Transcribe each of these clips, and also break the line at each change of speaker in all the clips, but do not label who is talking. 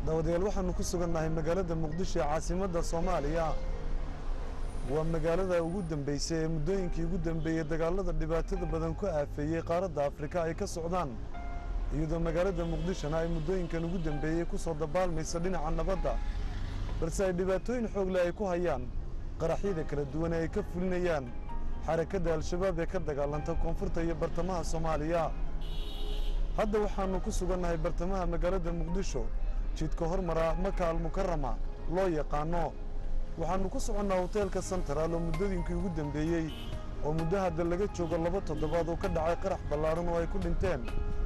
Daawadayaal, waxaanu ku sugannahay magaalada Muqdisho ee caasimadda Soomaaliya. Waa magaalada ugu dambeysay ee muddooyinkii ugu dambeeyey dagaalada dhibaatada badan ku aafeeyey qaaradda Afrika ay ka socdaan, iyadoo magaalada Muqdishona ay muddooyinkan ugu dambeeyey ku soo dabaalmaysa dhinaca nabadda, balse ay dhibaatooyin xoog leh ay ku hayaan qaraxyada kala duwan ee ay ka fulinayaan xarakadda Al-Shabaab ee ka dagaalanta koonfurta iyo bartamaha Soomaaliya. Hadda waxaanu ku sugannahay bartamaha magaalada Muqdisho, jidka hormara Maka Almukarama loo yaqaano. Waxaanu ku soconnaa hoteelka Sentral oo muddooyinkii ugu dambeeyey oo muddo hadda laga joogo 2 toddobaad oo ka dhacay qarax ballaaran oo ay ku dhinteen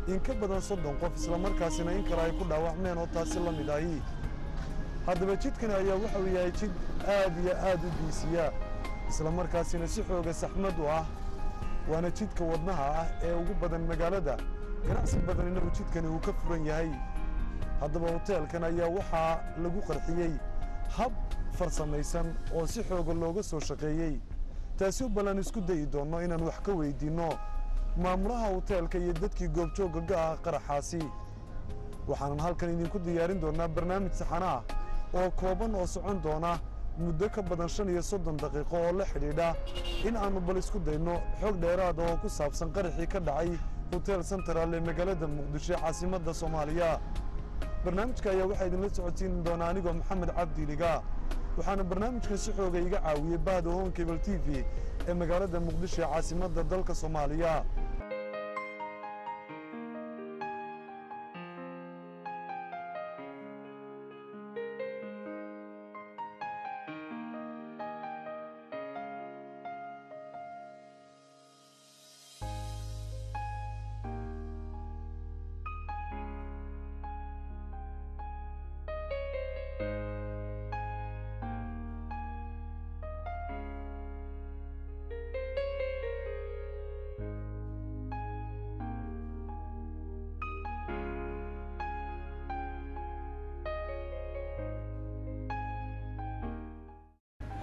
in ka badan 30 qof, islamarkaasina in kale ay ku dhaawacmeen oo taasi la mid ahi. Haddaba jidkani ayaa waxa uu yahay jid aad iyo aad u biisiya, islamarkaasina si xooga saxmad u ah, waana jidka wadnaha ah ee ugu badan magaalada, ganacsi badanina uu jidkani uu ka furan yahay. Haddaba hoteelkan ayaa waxaa lagu qarxiyey hab farsamaysan oo si xooga looga soo shaqeeyey, taasi u ballan isku dayi doonno inaan wax ka weydiinno maamulaha hoteelka iyo dadkii goobjoogga ga ah qaraxaasi. Waxaanan halkan idinku diyaarin doonnaa barnaamij saxano ah oo kooban oo socon doona muddo ka badan 35 daqiiqo oo la xidhiidha in aannu bal isku dayno xog dheeraada oo ku saabsan qaraxii ka dhacay Hotel Sentral ee magaalada Muqdisho ee caasimadda Soomaaliya. Barnaamijka ayaa waxaa idinla socodsiin doonaa anigoo Maxamed Cabdi Liga, waxaana barnaamijkan si xooga iga caawiyey bahda Horn Cable TV ee magaalada Muqdisho ee caasimadda dalka Soomaaliya.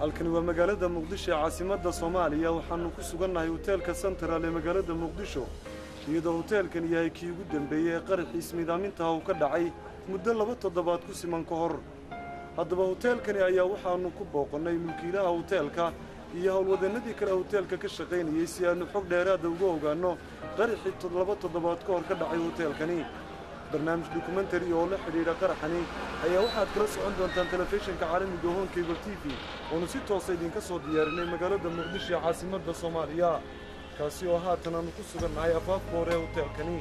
Halkani waa magaalada Muqdisho ee caasimadda Soomaaliya. Waxaanu ku sugannahay hoteelka Sentral ee magaalada Muqdisho, iyadoo hoteelkan yahay kii ugu dambeeyey ee qaraxii ismiidaamintaha uu ka dhacay muddo 2 toddobaad ku siman ka hor. Haddaba hoteelkani ayaa waxaanu ku booqannay mulkiilaha hoteelka iyo howlwadeennadii kale hoteelka ka shaqaynayey si aanu xog dheeraada uga ogaanno qaraxii 2 toddobaad ka hor ka dhacay hoteelkani. Barnaamij dokumentary oo la xidhiidha qaraxani ayaa waxaad kala socon doontaan telefishinka caalamiga Horn Cable TV, oonu si toosa idinka soo diyaarinay magaalada Muqdisho ee caasimadda Soomaaliya, kaasi oo haatan aanu ku sugannahay afaafka hore ee hoteelkani.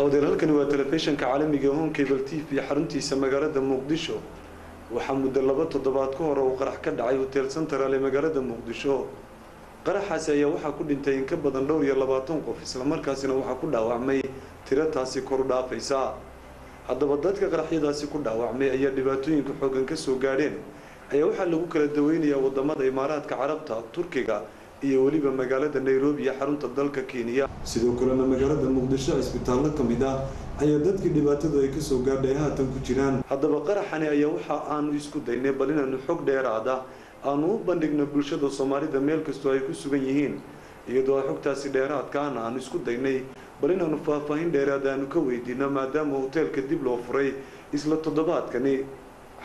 Daawadayaal, halkani waa telefishinka caalamiga Horn Cable TV, xaruntiisa magaalada Muqdisho. Waxaa muddo 2 toddobaad ka hore uu qarax ka dhacay Hotel Central ee magaalada Muqdisho. Qaraxaasi ayaa waxaa ku dhintay in ka badan dhowr iyo 20 qof, islamarkaasina waxaa ku dhaawacmay tiro taasi kor u dhaafaysa. Haddaba dadka qaraxyadaasi ku dhaawacmay ayaa dhibaatooyinka xooggan ka soo gaadheen ayaa waxaa lagu kala daweynayaa wadamada Imaaraadka Carabta, Turkiga iyo weliba magaalada Nairobi iyo xarunta dalka Kenya. Sidoo kalena magaalada Muqdisho cisbitaallo ka mid ah ayaa dadkii dhibaatadu ay kasoo gaadhay haatan ku jiraan. Haddaba qaraxani ayaa waxa aanu isku daynay bal inaanu xog dheeraada aanu u bandhigno bulshada Soomaalida meel kastoo ay ku sugan yihiin, iyadoo xogtaasi dheeraadkaana aanu isku daynay bal inaanu faahfaahin dheeraada aanu ka weydiino, maadaama hoteelka dib loo furay isla toddobaadkani,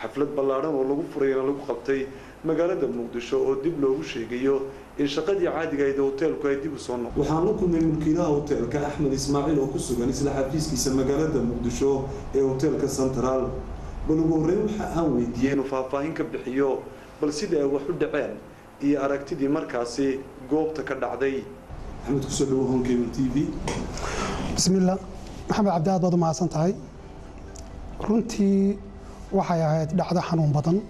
xaflad ballaadhan oo lagu furayna lagu qabtay magaalada Muqdisho, oo dib loogu sheegayo in shaqadii caadiga ahayd hoteelku ay dib u soo noqo. Waxaan la kulmay mulkiilaha hoteelka, Axmed Ismaaciil, oo ku sugan isla xafiiskiisa magaalada Muqdisho ee hoteelka Central. Bal ugu horreyn waxa aan weydiiyey inuu faahfaahin ka bixiyo bal sidai ay wax u dhaceen iyo aragtidii markaasi goobta ka dhacday. Axmed, kusoo dhawo Horn Cable TV.
Bismillah. Maxamed Cabdi, aad baad u mahadsan tahay. Runtii waxay ahayd dhacdo xanuun badan.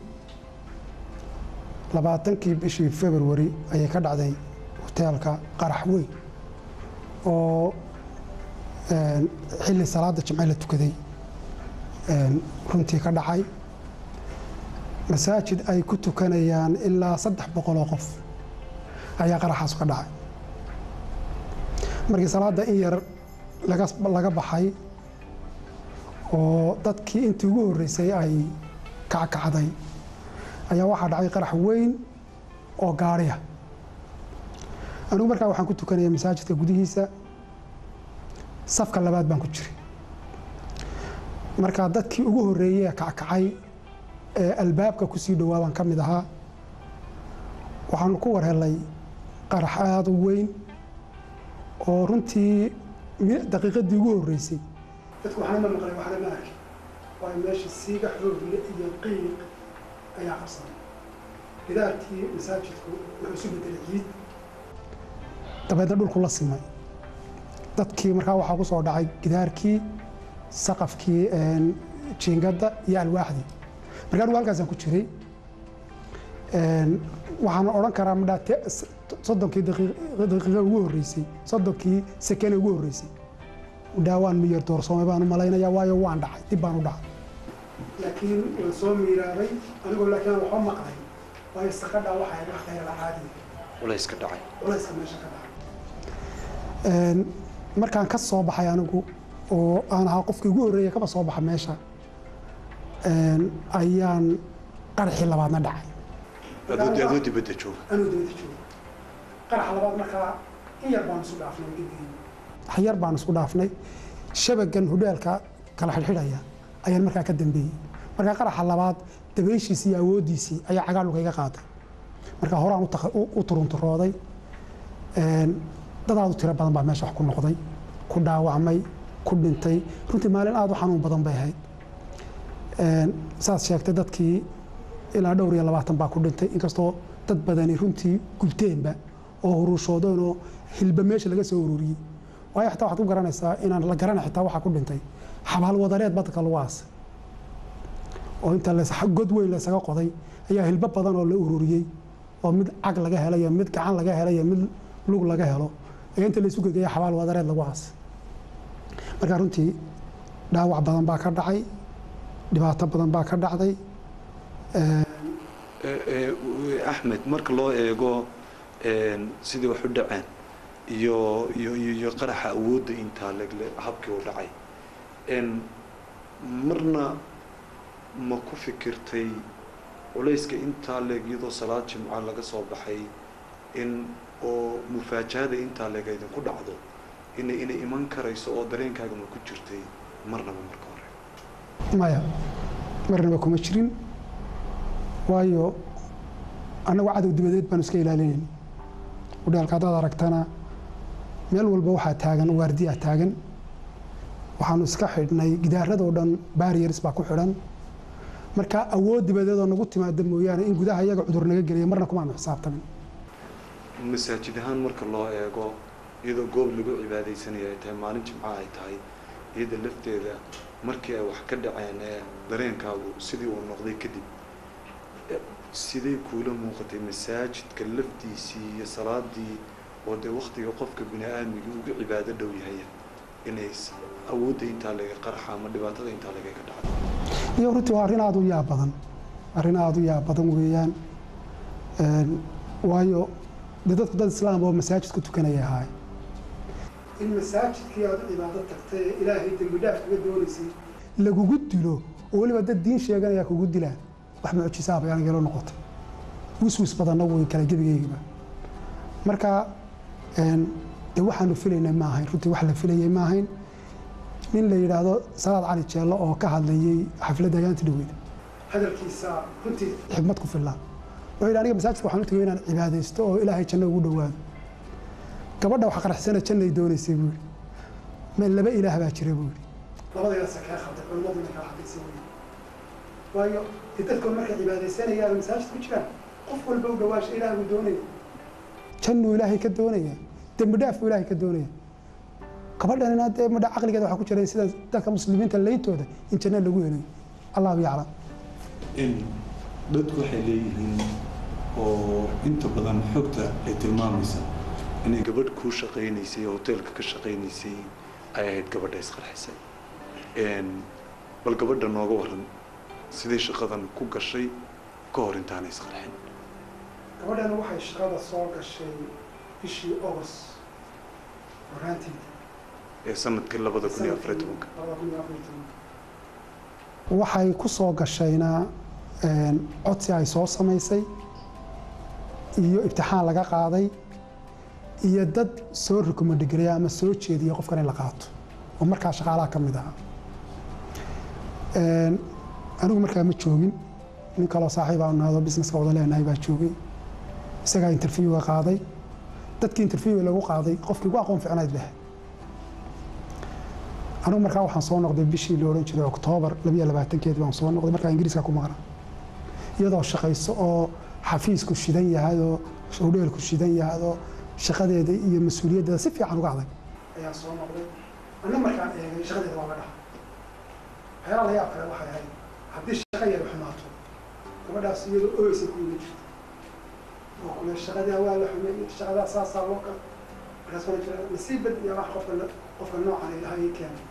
20kii bishii February ayay ka dhacday hoteelka qarax weyn oo xilli salaada Jimce la tukaday runtii ka dhacay masaajid ay ku tukanayaan ilaa 300 oo qof ayaa qaraxaas ka dhacay. Markii salaadda in yar laga baxay oo dadkii intii ugu horreysay ay kackacday ayaa waxaa dhacay qarax weyn oo gaariya. Anigu markaa waxaan ku tukanaya masaajidka gudihiisa, safka labaad baan ku jiray. Markaa dadkii ugu horreeyey ee kackacay ee albaabka kusii dhowaa baan ka mid ahaa. Waxaanu ku war helay qarax aada u weyn oo runtii daqiiqadii ugu horreysay dadku waxna ma maqlay, waxna ma arkin, waayo meesha siiga xoogle iyo qiiq ayaa qabsaday. Gidaarkii masaajidku wuxuu isu bedelay ciid, dabeedna dhulku la simay dadkii. Markaa waxaa ku soo dhacay gidaarkii, saqafkii jiingadda iyo alwaaxdii. Markaa anigu halkaasaan ku jiray. Waxaan odhan karaa midhaa 30kii daqiiqo ugu horreysay, 30kii sekene ugu horreysay, midhaa waan miyar doorsoomay baan u malaynayaa, waayo waan dhacay, dib baan u dhacay, laakiin waan soo miiraabay anigoo, laakiin aan waxba maqlay, waayo saqadhaa waxay ahayd wax khayr alcaadiya.
Culayska dhacay.
Culayska meesha ka dhacay. Markaan ka soo baxay anigu oo aan ahaa qofkii ugu horreeya kaba soo baxa meesha ayaan qaraxii labaadna dhacay.
Adoo dibadda jooga?
Anuu dibadda jooga qaraxa labaad. Markaa in yar baan isku dhaafnay, wax yar baan isku dhaafnay. Shabagan hudheelka kala xidhxidhaya ayaan markaa ka dambeeyey. Markaa qaraxa labaad dabayshiisii iyo awooddiisii ayaa cagaar iga qaaday. Marka horaan u turunturooday. Dad aad u tiro badan baa meesha wax ku noqday, ku dhaawacmay, ku dhintay. Runtii maalin aad u xanuun badan bay ahayd. Saas sheegtay, dadkii ilaa dhowr iyo 20 baa ku dhintay, inkastoo dad badani runtii gubteenba oo huruushoodeen oo hilba meesha laga soo ururiyey. Waayo xitaa waxaad ku garanaysaa inaan la garanay xitaa waxaa ku dhintay, xabaal wadareed ba dadka lagu aasay oo inta god weyn laysaga qoday ayaa hilbo badan oo la ururiyey oo mid cag laga helay, mid gacan laga helay, mid lug laga helo ayaa inta laysu gegeeya xabaal wadareed lagu aasay. Marka runtii dhaawac badan baa ka dhacay, dhibaato badan baa ka dhacday.
Axmed, marka loo eego sidii wax u dhaceen iyo qaraxa awoodda intaa legle habkii u dhacay, marna ma ku fikirtay culayska intaa leeg iyadoo salaad Jimca laga soo baxay in oo mufaajahada intaa leeg idinku dhacdo inay iman karayso, oo dareenkaaga ma ku jirtay marnaba marka hore?
Maya, marnaba kuma jirin, waayo annagu cadow dibadeed baanu iska ilaalinayna. Hudheelka haddaad aragtana meel walba waxaa taagan waardiyaa taagan. Waxaanu iska xidhnay gidaaradoo dhan, barriers baa ku xidhan. Marka awood dibadeed oo nagu timaada mooyaane in gudaha iyaga cudur naga geliya marna kumaanu xisaabtamin.
Masaajid ahaan marka loo eego, iyadoo goob lagu cibaadaysanaya ay tahay, maalin Jimca ay tahay, Iyada lafteeda markii ay wax ka dhaceen ee dareenkaagu sidii uu noqday kadib, sidee kuula muuqatay masaajidka laftiisii iyo salaadii oo dee waktiga qofka bini aadmiga ugu cibaado dhow yahay inay awoodda intaa laga qarxa ama dhibaatada intaa lagaga dhacdo?
Iyo runtii waa arrin aada u yaab badan, arrin aada u yaab badan weeyaan. Waayo dee dadku dad islaam oo masaajid ku tukanaya ahaay, in masaajidkii aad u cibaado tagtay ee ilaahay dembi dhaaf kaga doonaysay lagugu dilo, oo weliba dad diin sheeganaya kugu dilaan, wax mucjisaa bay aniga ila noqotay. Wiswis badanna way kala gebigaygiba. Marka dee waxaanu filaynay ma ahayn, runtii wax la filayay ma ahayn. Nin la yidhaahdo Salaad Cali Jeello oo ka hadlayay xafladda ayaanti dhaweyd, hadalkiisa runtii xigmad ku filnaa. Wuxuu yidhi, aniga masaajidka waxaan u tagay inaan cibaadaysto oo ilaahay janno ugu dhowaado. Gabadha wax qaraxsana jannay doonaysay buu yidhi. Ma laba ilaah baa jira buu yidhi? Labadaydaasa kaa khalday, culimmadu inay kala xadaysay weeye. Waayo dee dadku markay cibaadaysanayaan oo masaajid ku jiraan, qof walba u dhawaasha ilaah buu doonaya, jannuu ilaahay ka doonaya, dembi dhaaf buu ilaahay ka doonaya. Gabadhanina dee madha caqligeeda waxaa ku jira sida dadka muslimiinta leyntooda in janno lagu helayo. Allahu yaclam.
Dadku waxay leeyihiin oo inta badan xogta ay tilmaamaysa inay gabadh kuu shaqaynaysay oo hoteelka ka shaqaynaysay ay ahayd gabadha isqarxisay. Bal gabadha nooga waran, sidee shaqadan ku gashay ka hor intaanay isqarxin?
Gabadhan waxay shaqada soo gashay bishii August horaanteedii
ee sanadkii 2014-ka.
2014-ka. Waxay ku soo gashayna codsi ay soo samaysay iyo ibtixaan laga qaaday iyo dad soo recommend gareeya ama soo jeediya qofkan in la qaato, oo markaa shaqaalaha ka mid ahaa. Anigu markaa ma joogin, nin kaloo saaxiib aan nahdo businesska wada leenahay baa joogay, isagaa interviewga qaaday. Dadkii interviewga lagu qaaday qofkii ugu aqoon fiicnayd bay ahayd. Anigu markaa waxaan soo noqday bishii la odhan jiray Oktoobar 22-keed baan soo noqday. Markaa Ingiriiska ku maqnaa, iyadoo shaqayso oo xafiisku shidan yahay oo hodheelku shidan yahay oo shaqadeeda iyo mas-uuliyaddeeda si fiican uga adag ayaan soo noqday. Anna markaan eegay shaqadeeda waa la dhaha. Waxyaalaha la yaab kale waxay ahayd, haddii shaqa yar xumaato, gabadhaas iyadoo ooysa ku iman jirta oo kule shaqadaa waa la xumeeyey, shaqadaa saasaa loo kala. Markaas waxaa jira nasiib bad iyo wax qofka noocan ilaahay ii keenay.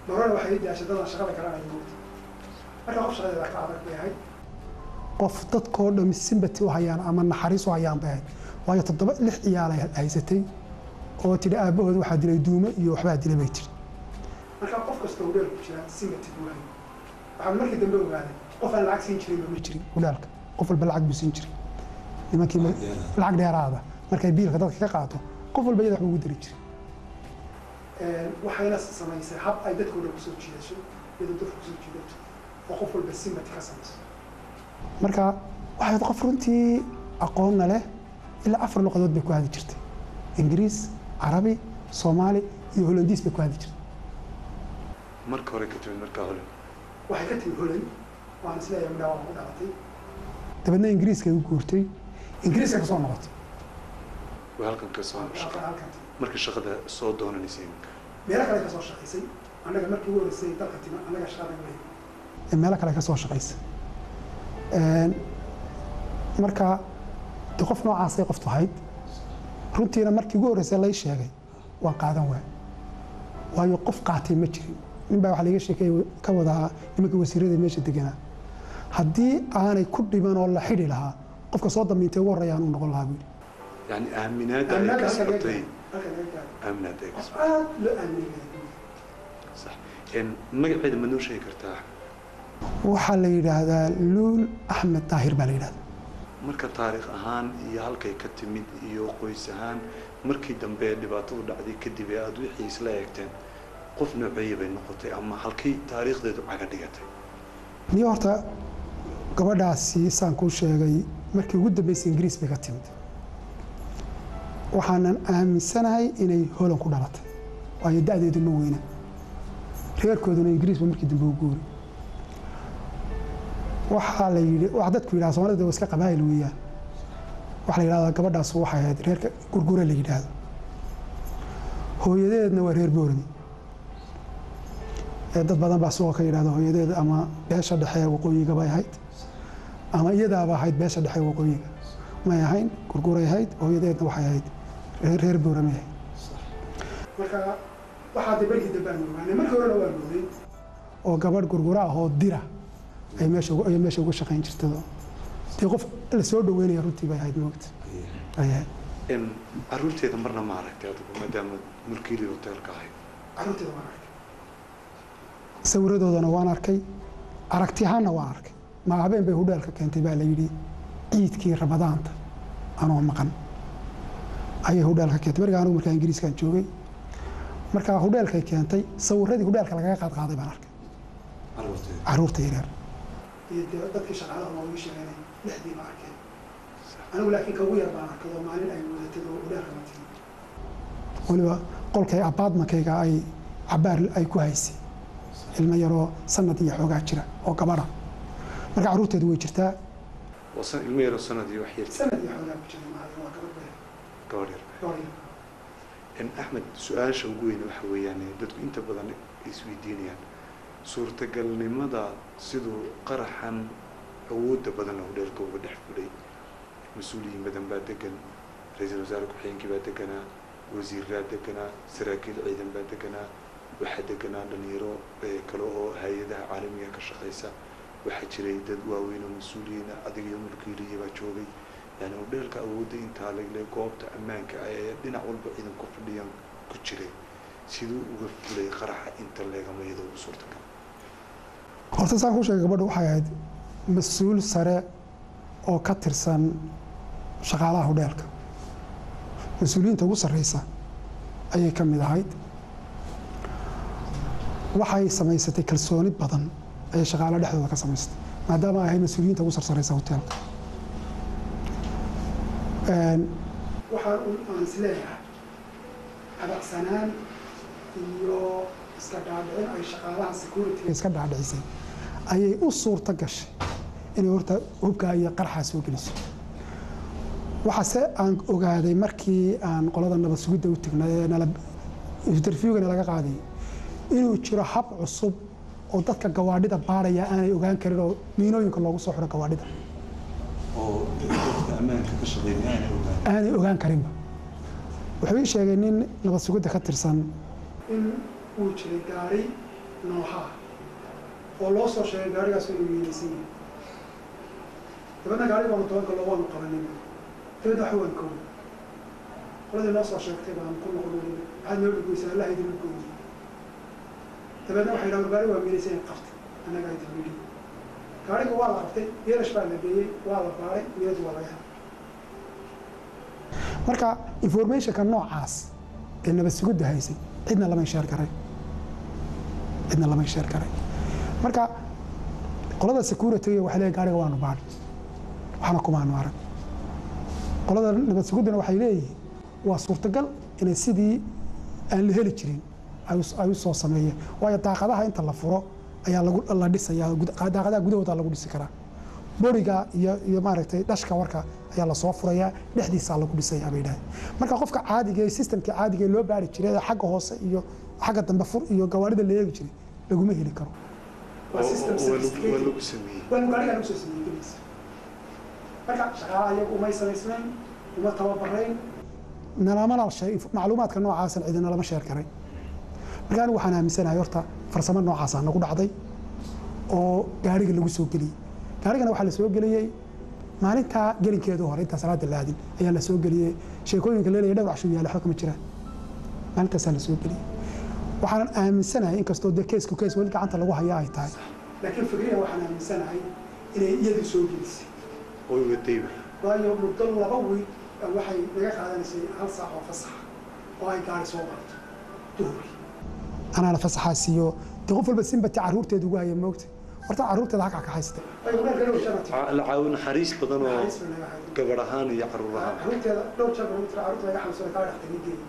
Marona waxay ii daashay dadaan shaqada garanaya moogta. Marka qof shaqadeeda ka adag bay ahayd, qof dadkoo dhami sympathy u hayaan ama naxariis u hayaan bay ahayd. Waayo 7 6 ciyaal ay haysatay oo tidhi aabbahood waxaa dilay duumo iyo waxbaa dilay bay tiri. Marka qof kasta hudheel ku jira sympathy buu hayay. Waxaan markii dambe ogaaday qof aan lacag siin jirin ma jirin hudhaalka, qof walba lacag buu siin jiray. Nimankii lacag dheeraada markay biilka dadka ka qaato, qof walba iyada wax ugu dari jiray. Waxayna samaysay hab ay dadkoo dhan kusoo jiidasho, iyadoo dadka kusoo jiidato oo qof walba sympathy ka samayso. Marka waxay qof runtii aqoonna leh, ilaa 4 luqadood bay ku hadli jirtay: Ingiriis, Carabi, Soomaali iyo Holandiis bay ku hadli jirtay.
Marka hore ka timid markaa Holland?
Waxay ka timid Holland, waan isleeyahay midhaa waa ku dhalatay, dabeedna Ingiriiska ay u guurtay, Ingiriiska ka soo noqotay.
Way halkan ka soo shaqo markii shaqada soo doonanaysay iminka?
Meelo kale ka soo shaqaysay. Annaga markii ugu horreysay dalka tima annaga shaqada naga meelo kale ka soo shaqaysay. Marka de qof noocaasay qoftu ahayd. Runtiina markii ugu horreysay lay sheegay waan qaadan waay, waayo qof qaatay ma jirin. Nin baa waxaa laiga sheekeeyay ka wadaa nimanka wasiirada meesha deganaa, haddii aanay ku dhiman oo la xidhi lahaa, qofka soo damiintay ugu horreeya anuu noqon lahaa buu yidhi.
Yani aaminaadda ay kasbatay, aaminaadda ay kasbatay.
Aad loo aaminay.
Sax. Magaceeda ma noo sheegi kartaa?
Waxaa la yidhaahdaa Luul Axmed Daahir baa la yidhahdaa.
Marka taariikh ahaan iyo halkay ka timid iyo qoys ahaan, markii dambe dhibaatadu dhacday kadib ee aada wixii isla eegteen, qof nooceeye bay noqotay ama halkay taariikhdeedu caga dhigatay?
Niyo horta gabadhaasi saan kuu sheegay, markii ugu dambeysay Ingiriis bay ka timid. Waxaanan aaminsanahay inay Holand ku dhalatay, waayo da'deedu ma weyna, reerkooduna Ingiriis ba markii dambe u guuray. Waxaa la yidhi, waxa dadku yidhaha Soomaalida waa iska qabaayil weeyaan, waxaa la yidhahdaa gabadhaas waxay ahayd reerka Gurgure la yidhaahdo, hooyadeedna waa reer Boorami. Dad badan baa suuqa ka yidhahda hooyadeed ama beesha dhexe waqooyiga bay ahayd, ama iyadaaba ahayd beesha dhexe waqooyiga. May ahayn, Gurguray ahayd. Hooyadeedna waxay ahayd reer Booramay ahayd. Marka waxaa de markii dambe aan ogaanay, markii horena waan ogeyn oo gabadh Gurgura ah oo dira ay meesha ay meesha uga shaqayn jirtay. Dee qof la soo dhaweynaya runtii bay ahayd, moogta ay ahayd.
Caruurteeda marna ma aragtay adigu, maadaama mulkiilii hoteelka ahayd?
Caruurteeda waan arkay, sawiradoodana waan arkay, aragti ahaanna waan arkay. Ma habeen bay hudheelka keentay baa la yidhi. Ciidkii Ramadaanta anoo maqan ayay hudheelka keentay. Markaa anigu markaa Ingiriiskaan joogay. Markaa hudheelkay keentay, sawiradii hudheelka lagaga qaad qaaday baan arkay.
Caruurteeda?
Caruurta yaryar iyo dee dadkii shaqaalaha waa ii sheegeen, lixdii ba arkeen. Anigu laakiin ka ugu yar baan arkay oo maalin ay wadatay oo hudheelka la timi, weliba qolkay apartmentkayga ay cabaar ay ku haysay ilmo yaroo sanad iyo xoogaa jira oo gabadha. Marka carruurteedu way jirtaa.
Waa ilmo yaroo sanad iyo wax yar?
Sanad iyo xoogaa ku jira maaha, waa gabadh bay.
Gabadh yar?
Gabadh yar.
Axmed, su-aasha ugu weyn waxa weeyaan dadku inta badan isweydiinayaan suurtagalnimada siduu qaraxan awoodda badan hudheelka uga dhex fulay. Mas-uuliyiin badan baa degan, ra-iisul wasaare ku-xigeenkii baa deganaa, wasiiraa deganaa, saraakiil ciidan baa deganaa, waxaa deganaa dhalinyaro kale oo hay-adaha caalamiga ka shaqeysa, waxaa jiray dad waaweyn oo mas-uuliyiina, adiga iyo mulkiilihii baa joogay. Yani hudheelka awoodda intaa legle, goobta ammaanka ee dhinac walba ciidan ku fadhiyaan ku jiray, siduu uga fulay qaraxa inta leegama iyadoo ugu suurtagal?
Horta saan ku sheegay, gabadhu waxay ahayd mas-uul sare oo ka tirsan shaqaalaha hudheelka. Mas-uuliyiinta ugu sarreysa ayay ka mid ahayd. Waxay samaysatay kalsooni badan ayay shaqaalaha dhexdooda ka samaysatay, maadaama ay ahayd mas-uuliyiinta ugu sarsareysa hoteelka. Waxaa aan is leeyahay habacsanaan iyo iska dhaadhicin ay shaqaalaha security iska dhaadhicisay ayay u suurto gashay inay horta hubkaa iyo qarxaa soo geliso. Waxaase aan ogaaday markii aan qolada nabad sugidda u tagnay ee nala interviewgana laga qaadayay inuu jiro hab cusub oo dadka gawaadhida baaraya aanay ogaan karin oo miinooyinka loogu soo xidho gawaadhida.
Oo dadka ammaanka ka shaqeynaya aanay ogaan?
Aanay ogaan karinba. Wuxuu ii sheegay nin nabad sugidda ka tirsan in uu jiray gaari nooha oo loo soo sheegay gaarigaas inuu miinaysan yahay. Dabeedna gaariga baanu tobanka loo waanu qabanay. Dabeedna waxa waan kooway qoladii noo soo sheegtay baan ku noqon, maxaad noo dhugeysaa, Allah idin gooyey. Dabeedna waxay yidhahdeen gaariga waa miinaysan yahay, qabtay, annagaa idin nidhi. Gaariga waa la qabtay, geerash baa la geeyey, waa la baaray, miinadu waa laga helay. Marka informationka noocaas ee nabad sugidda haysay cidna lamay share garay, cidna lamay share garay. Marka qolada security waxay leeyihin gaariga waanu baadhi, waxna kumaanu arag. Qolada nabad sugidduna waxay leeyihiin waa suurtagal inay sidii aan la heli jirin ay u soo sameeyeen, waayo daaqadaha inta la furo ayaa lagu la dhisayaa, daaqadaha gudahooda lagu dhisi karaa. Boriga iyo maaragtay dhashka warka ayaa lasoo furayaa, dhexdiisaa lagu dhisayaa bay yidhahdeen. Marka qofka caadiga ee systemkii caadiga ee loo baari jiray ee xagga hoose iyo xagga dambe fur iyo gawaarida la eegi jiray laguma heli karo. Waa system
waa lagu sameeyey.
Waa gaariga lagu soo sameeyey gebigiisa. Marka shaqaalaha iyagu umay samaysnayn, uma tababarayn, nalamana shay macluumaadka noocaasan cidina lama share karay. Marka anigu waxaan aaminsanahay horta farsamo noocaasaa nagu dhacday oo gaariga lagu soo geliyey. Gaarigana waxaa la soo geliyey maalintaa gelinkeedu hore, intaa salaada la aadin ayaa la soo geliyey. Sheekooyinka leelaya dhowr casho yaala waxba kama jiraan, maalintaasaa la soo geliyey. Waxaanan aaminsanahay, inkastoo dee keysku keys weli gacanta lagu haya ay tahay, laakiin fikriyan waxaan aaminsanahay inay iyadu soo gelisay.
Oy wadayba.
Waayo muddo 2 wiig waxay naga qaadanaysay hal saac oo fasaxa oo ay gaari soo barto duhurkii anaana fasaxaa siiyo. Dee qof walba sympathy carruurteeda ugu haya, moogta horta carruurteeda halkaa ka haysatay.
La caawin naxariis badan oo gabadh ahaan iyo caruur ahaan.
Carruurteeda dhowr jeer baan tira carruurta laga xanuunsaday, kaa dhaqtay geeyay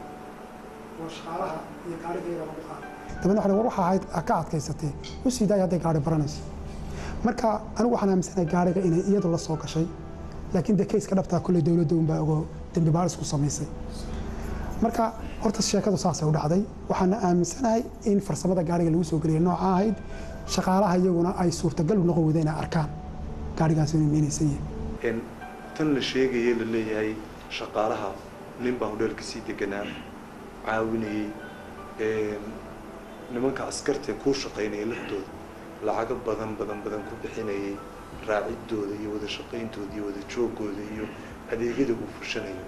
oo shaqaalaha iyo gaarigayga lagu qaaday. Dabeedna waxaan war waxa ahayd ka adkaysatee u sii daaya hadday gaari baranayso. Marka anigu waxaan aaminsanahay gaariga inay iyadu la soo gashay, laakiin dee kayska dhabtaa kolley dowladda unbaa ogo, dembi baaris ku samaysay. Marka horta sheekadu saasay u dhacday. Waxaana aaminsanahay in farsamada gaariga lagu soo geliyay nooca ahayd, shaqaalaha iyaguna ay suurtagal u noqon weyda inay arkaan gaarigaas inuu miinaysan yahay.
Tan la sheegaya la leeyahay shaqaalaha nin baa hodheelka sii deganaa caawinayey, nimanka askarta kuu shaqaynaya laftooda lacago badan badan badan ku bixinayay raacidooda iyo wada shaqayntooda iyo wada joogooda iyo adeegyada uu fushanayo,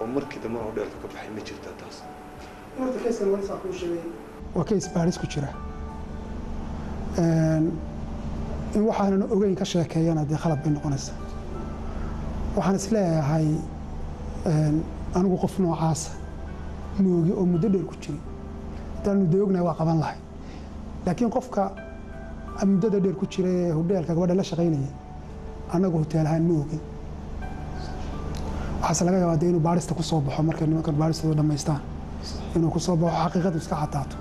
oo markii dambena hodheelka ka baxay, ma jirtaa taas?
Horta kayskan wali saa kuu sheegay waa kays baadhis ku jira. In waxaanan ogeyn ka sheekeeyana dee khalad bay noqonaysaa. Waxaan is leeyahay anigu qof noocaasa moogi oo muddo dheer ku jiray, haddaanu dee ognahay waa qaban lahay, laakiin qofka muddada dheer ku jiray ee hodheelka gabadha la shaqaynayay annagu hoteel ahaan ma ogin. Waxaase laga yaabaa dee inuu baadhista ku soo baxo markay nimankan baadhistooda dhammaystaan, inuu ku soo baxo, xaqiiqadu iska cadaato.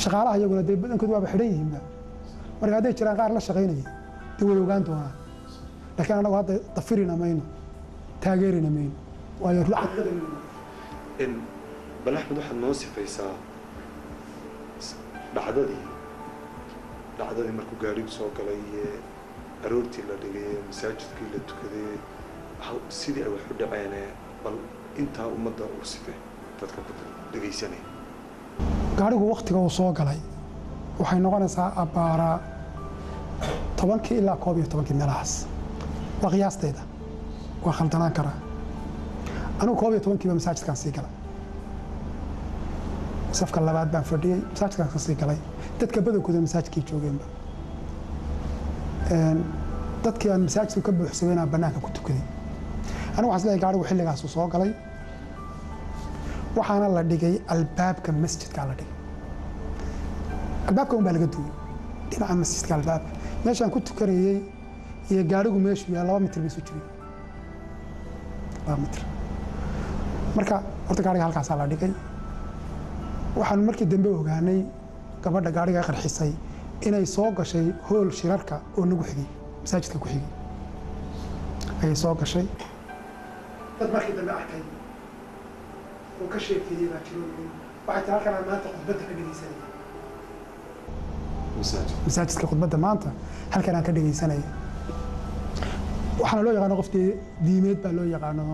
Shaqaalaha iyaguna dee badankoodu waaba xidhan yihiinba, marka hadday jiraan qaar la shaqaynaya dee way ogaan doonaan, laakiin annagu hadda dafirina mayno, taageerina mayno, waayo xaqiiqada.
Bal Axmed, waxaad noo sifaysaa dhacdadii markuu gaarigu soo galay, aroortii la dhigay, masaajidkii la tukaday, sidii ay wax u dhaceene, bal intaa ummadda u sife dadka ku dhegaysanaya.
Gaarigu waktiga uu soo galay waxay noqonaysaa abbaaraa 10-kii ilaa 11-kii meelahaas, waa qiyaastayda, waa khaldanaan karaa. Anigu 11-kiiba masaajidkaan sii galay, safka labaad baan fadhiyey, masaajidkaan ka sii galay. Dadka badankooda masaajidkii joogeenba, dadkii aan masaajidka ka buuxsamay inaan bannaanka ku tukaday. Anigu waxaan isleeyahay gaarigu xilligaasuu soo galay, waxaana la dhigay albaabka masjidkaa la dhigay, albaabka un baa laga duway dhinaca masjidka. Albaabka meeshaan ku tukanayey iyo gaarigu meeshuu yahay 2 mitir bay isu jireen, 2 mitir. Marka horta gaariga halkaasaa la dhigay. Waxaan markii dambe ogaanay gabadha gaariga qarxisay inay soo gashay hool shirarka oo nagu xigay, masaajidka ku xigay ayay soo gashay. Dad markii dambe arkay oo ka sheekeeyey baa jiro, waxay tiri halkan aan maanta khudbadda ka dhegeysanaya, masaajidka khudbadda maanta halkan aan ka dhegeysanaya. Waxaana loo yaqaano qof dee diimeed baa loo yaqaano,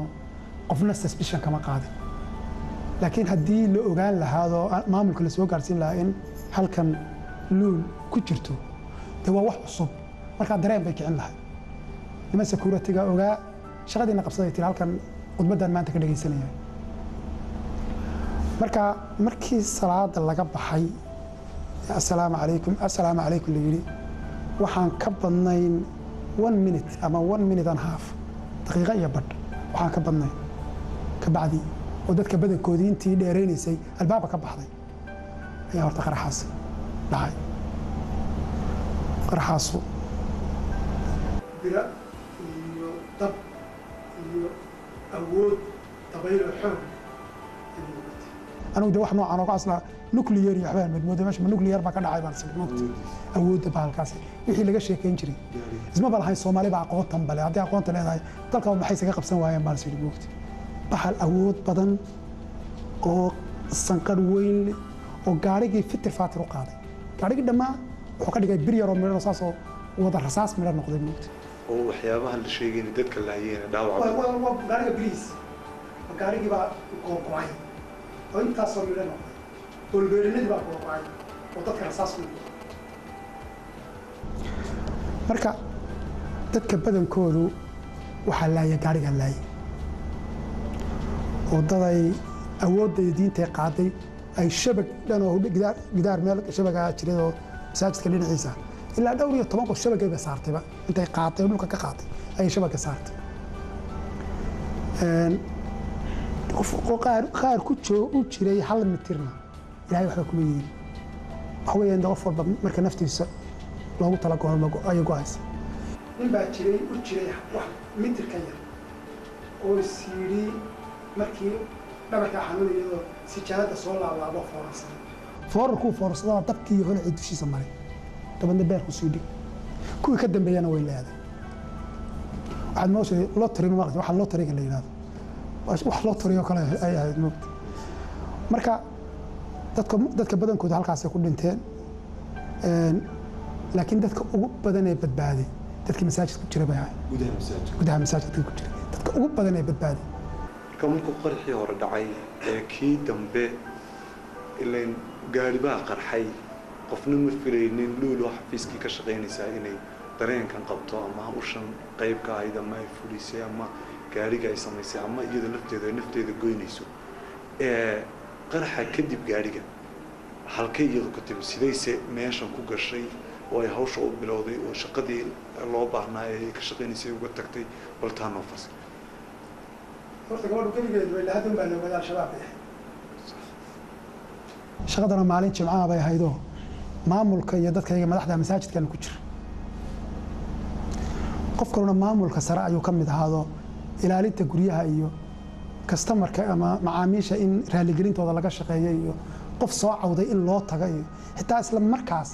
qofna suspicion kama qaadin, laakiin haddii la ogaan lahaadoo maamulka la soo gaarsiin lahaa in halkan Luul ku jirto, dee waa wax cusub, markaa dareen bay kicin lahay. Niman security-ga ogaa shaqadiina qabsaday tiri halkan khudbaddan maanta ka dhegeysanaya. Marka markii salaada laga baxay, assalaamu calaykum, assalaamu calaykum la yidhi, waxaan ka badnayn one minute ama one minute and half, daqiiqo iyo badh waxaan ka badnayn ka bacdi, oo dadka badankoodii intii dheeraynaysay albaabka ka baxday, ayaa horta qaraxaasi dhacay. Qaraxaasu bira iyo dab iyo awood dabaylo xoog. Anigu de wax noocan oo ka aslaa nuclear iyo waxbaan madmooday, meesha ma nuclear baa ka dhacay baan sii moogta, awoodda bahalkaasi wixii laga sheekayn jiray isma ba lahayn. Soomaali baa aqoontan bale, haddii aqoonta leedahay dalka maxay isaga qabsan waayeen baan sii moogta. Bahal awood badan oo sanqadh weyn leh oo gaarigii fitir faatir u qaaday, gaarigii dhammaa wuxuu ka dhigay bir yaroo midho saasoo wada rasaas midho noqday moogta.
Oo waxyaabaha la sheegayna dadka laayeen dhaawac.
Waa gaariga biriis, gaarigii baa googo'ay oo intaasoo midho noqday, boolbeerinadii baa googo'ay oo dadka rasaas ku noqday. Marka dadka badankoodu waxaa laaya gaarigaa laayay, oo daday awoodda iyo diintay qaaday ay shabag dhan oo gidaar meel shabagaa jiray oo masaajidka dhinaciisa ilaa dhowr iyo toban qof shabagayba saartayba, intay qaaday oo dhulka ka qaatay ayay shabaga saartay. Qof qaar ku joo u jiray 1 mitirna Ilahay waxba kuma yeelin. Waxa weeyaan de qof walba marka naftiisa loogu talagalo ayay go'aysa. Nin baa jiray u jiray wax mitir ka yar oo is yidhi markii dhabarkaa xanuunayadoo sijaayadda soo laalaabo foorarsaday, foorarkuu foorarsadaba dabkii iyo holacii dushiisa maray, dabadna beerku sii dhig. Kuwii ka dambeeyana way leeday. Waxaad mooshay lottery ma maqli, waxa lotteryga la yidhahdo, wax lottery oo kale ay ahayd moogta. Marka dadka badankooda halkaasay ku dhinteen, laakiin dadka ugu badan ee badbaaday dadkii masaajidka ku jira bay ahayd. Gudaha masaajidka ku jira dadka ugu badan ee badbaaday.
Marka markuu qarxii hore dhacay ee kii dambe ilayn gaari baa qarxay, qofna ma filaynin Luul oo xafiiskii ka shaqaynaysaa inay dareenkan qabto ama hawshan qayb ka ahayd ama ay fulisay ama gaariga ay samaysay ama iyada lafteeda ay nafteeda goynayso. Qaraxa kadib gaariga halkay iyadu ka timi, sidayse meeshan ku gashay oo ay hawsha u bilowday oo shaqadii loo baahnaa ee ay ka shaqaynaysay uga tagtay? Bal taa noo fasir.
Horta gabadhu keligeed way lahadun baa la ogaaday Al-Shabaab bay ahayd. Shaqadana maalin jimcaha bay ahaydoo maamulka iyo dadkayga madaxda masaajidkan ku jira, qof kaluna maamulka sare ayuu ka mid ahaado ilaalinta guryaha iyo kastamarka ama macaamiisha in raaligelintooda laga shaqeeyo iyo qof soo cawday in loo tago. Iyo xitaa isla markaas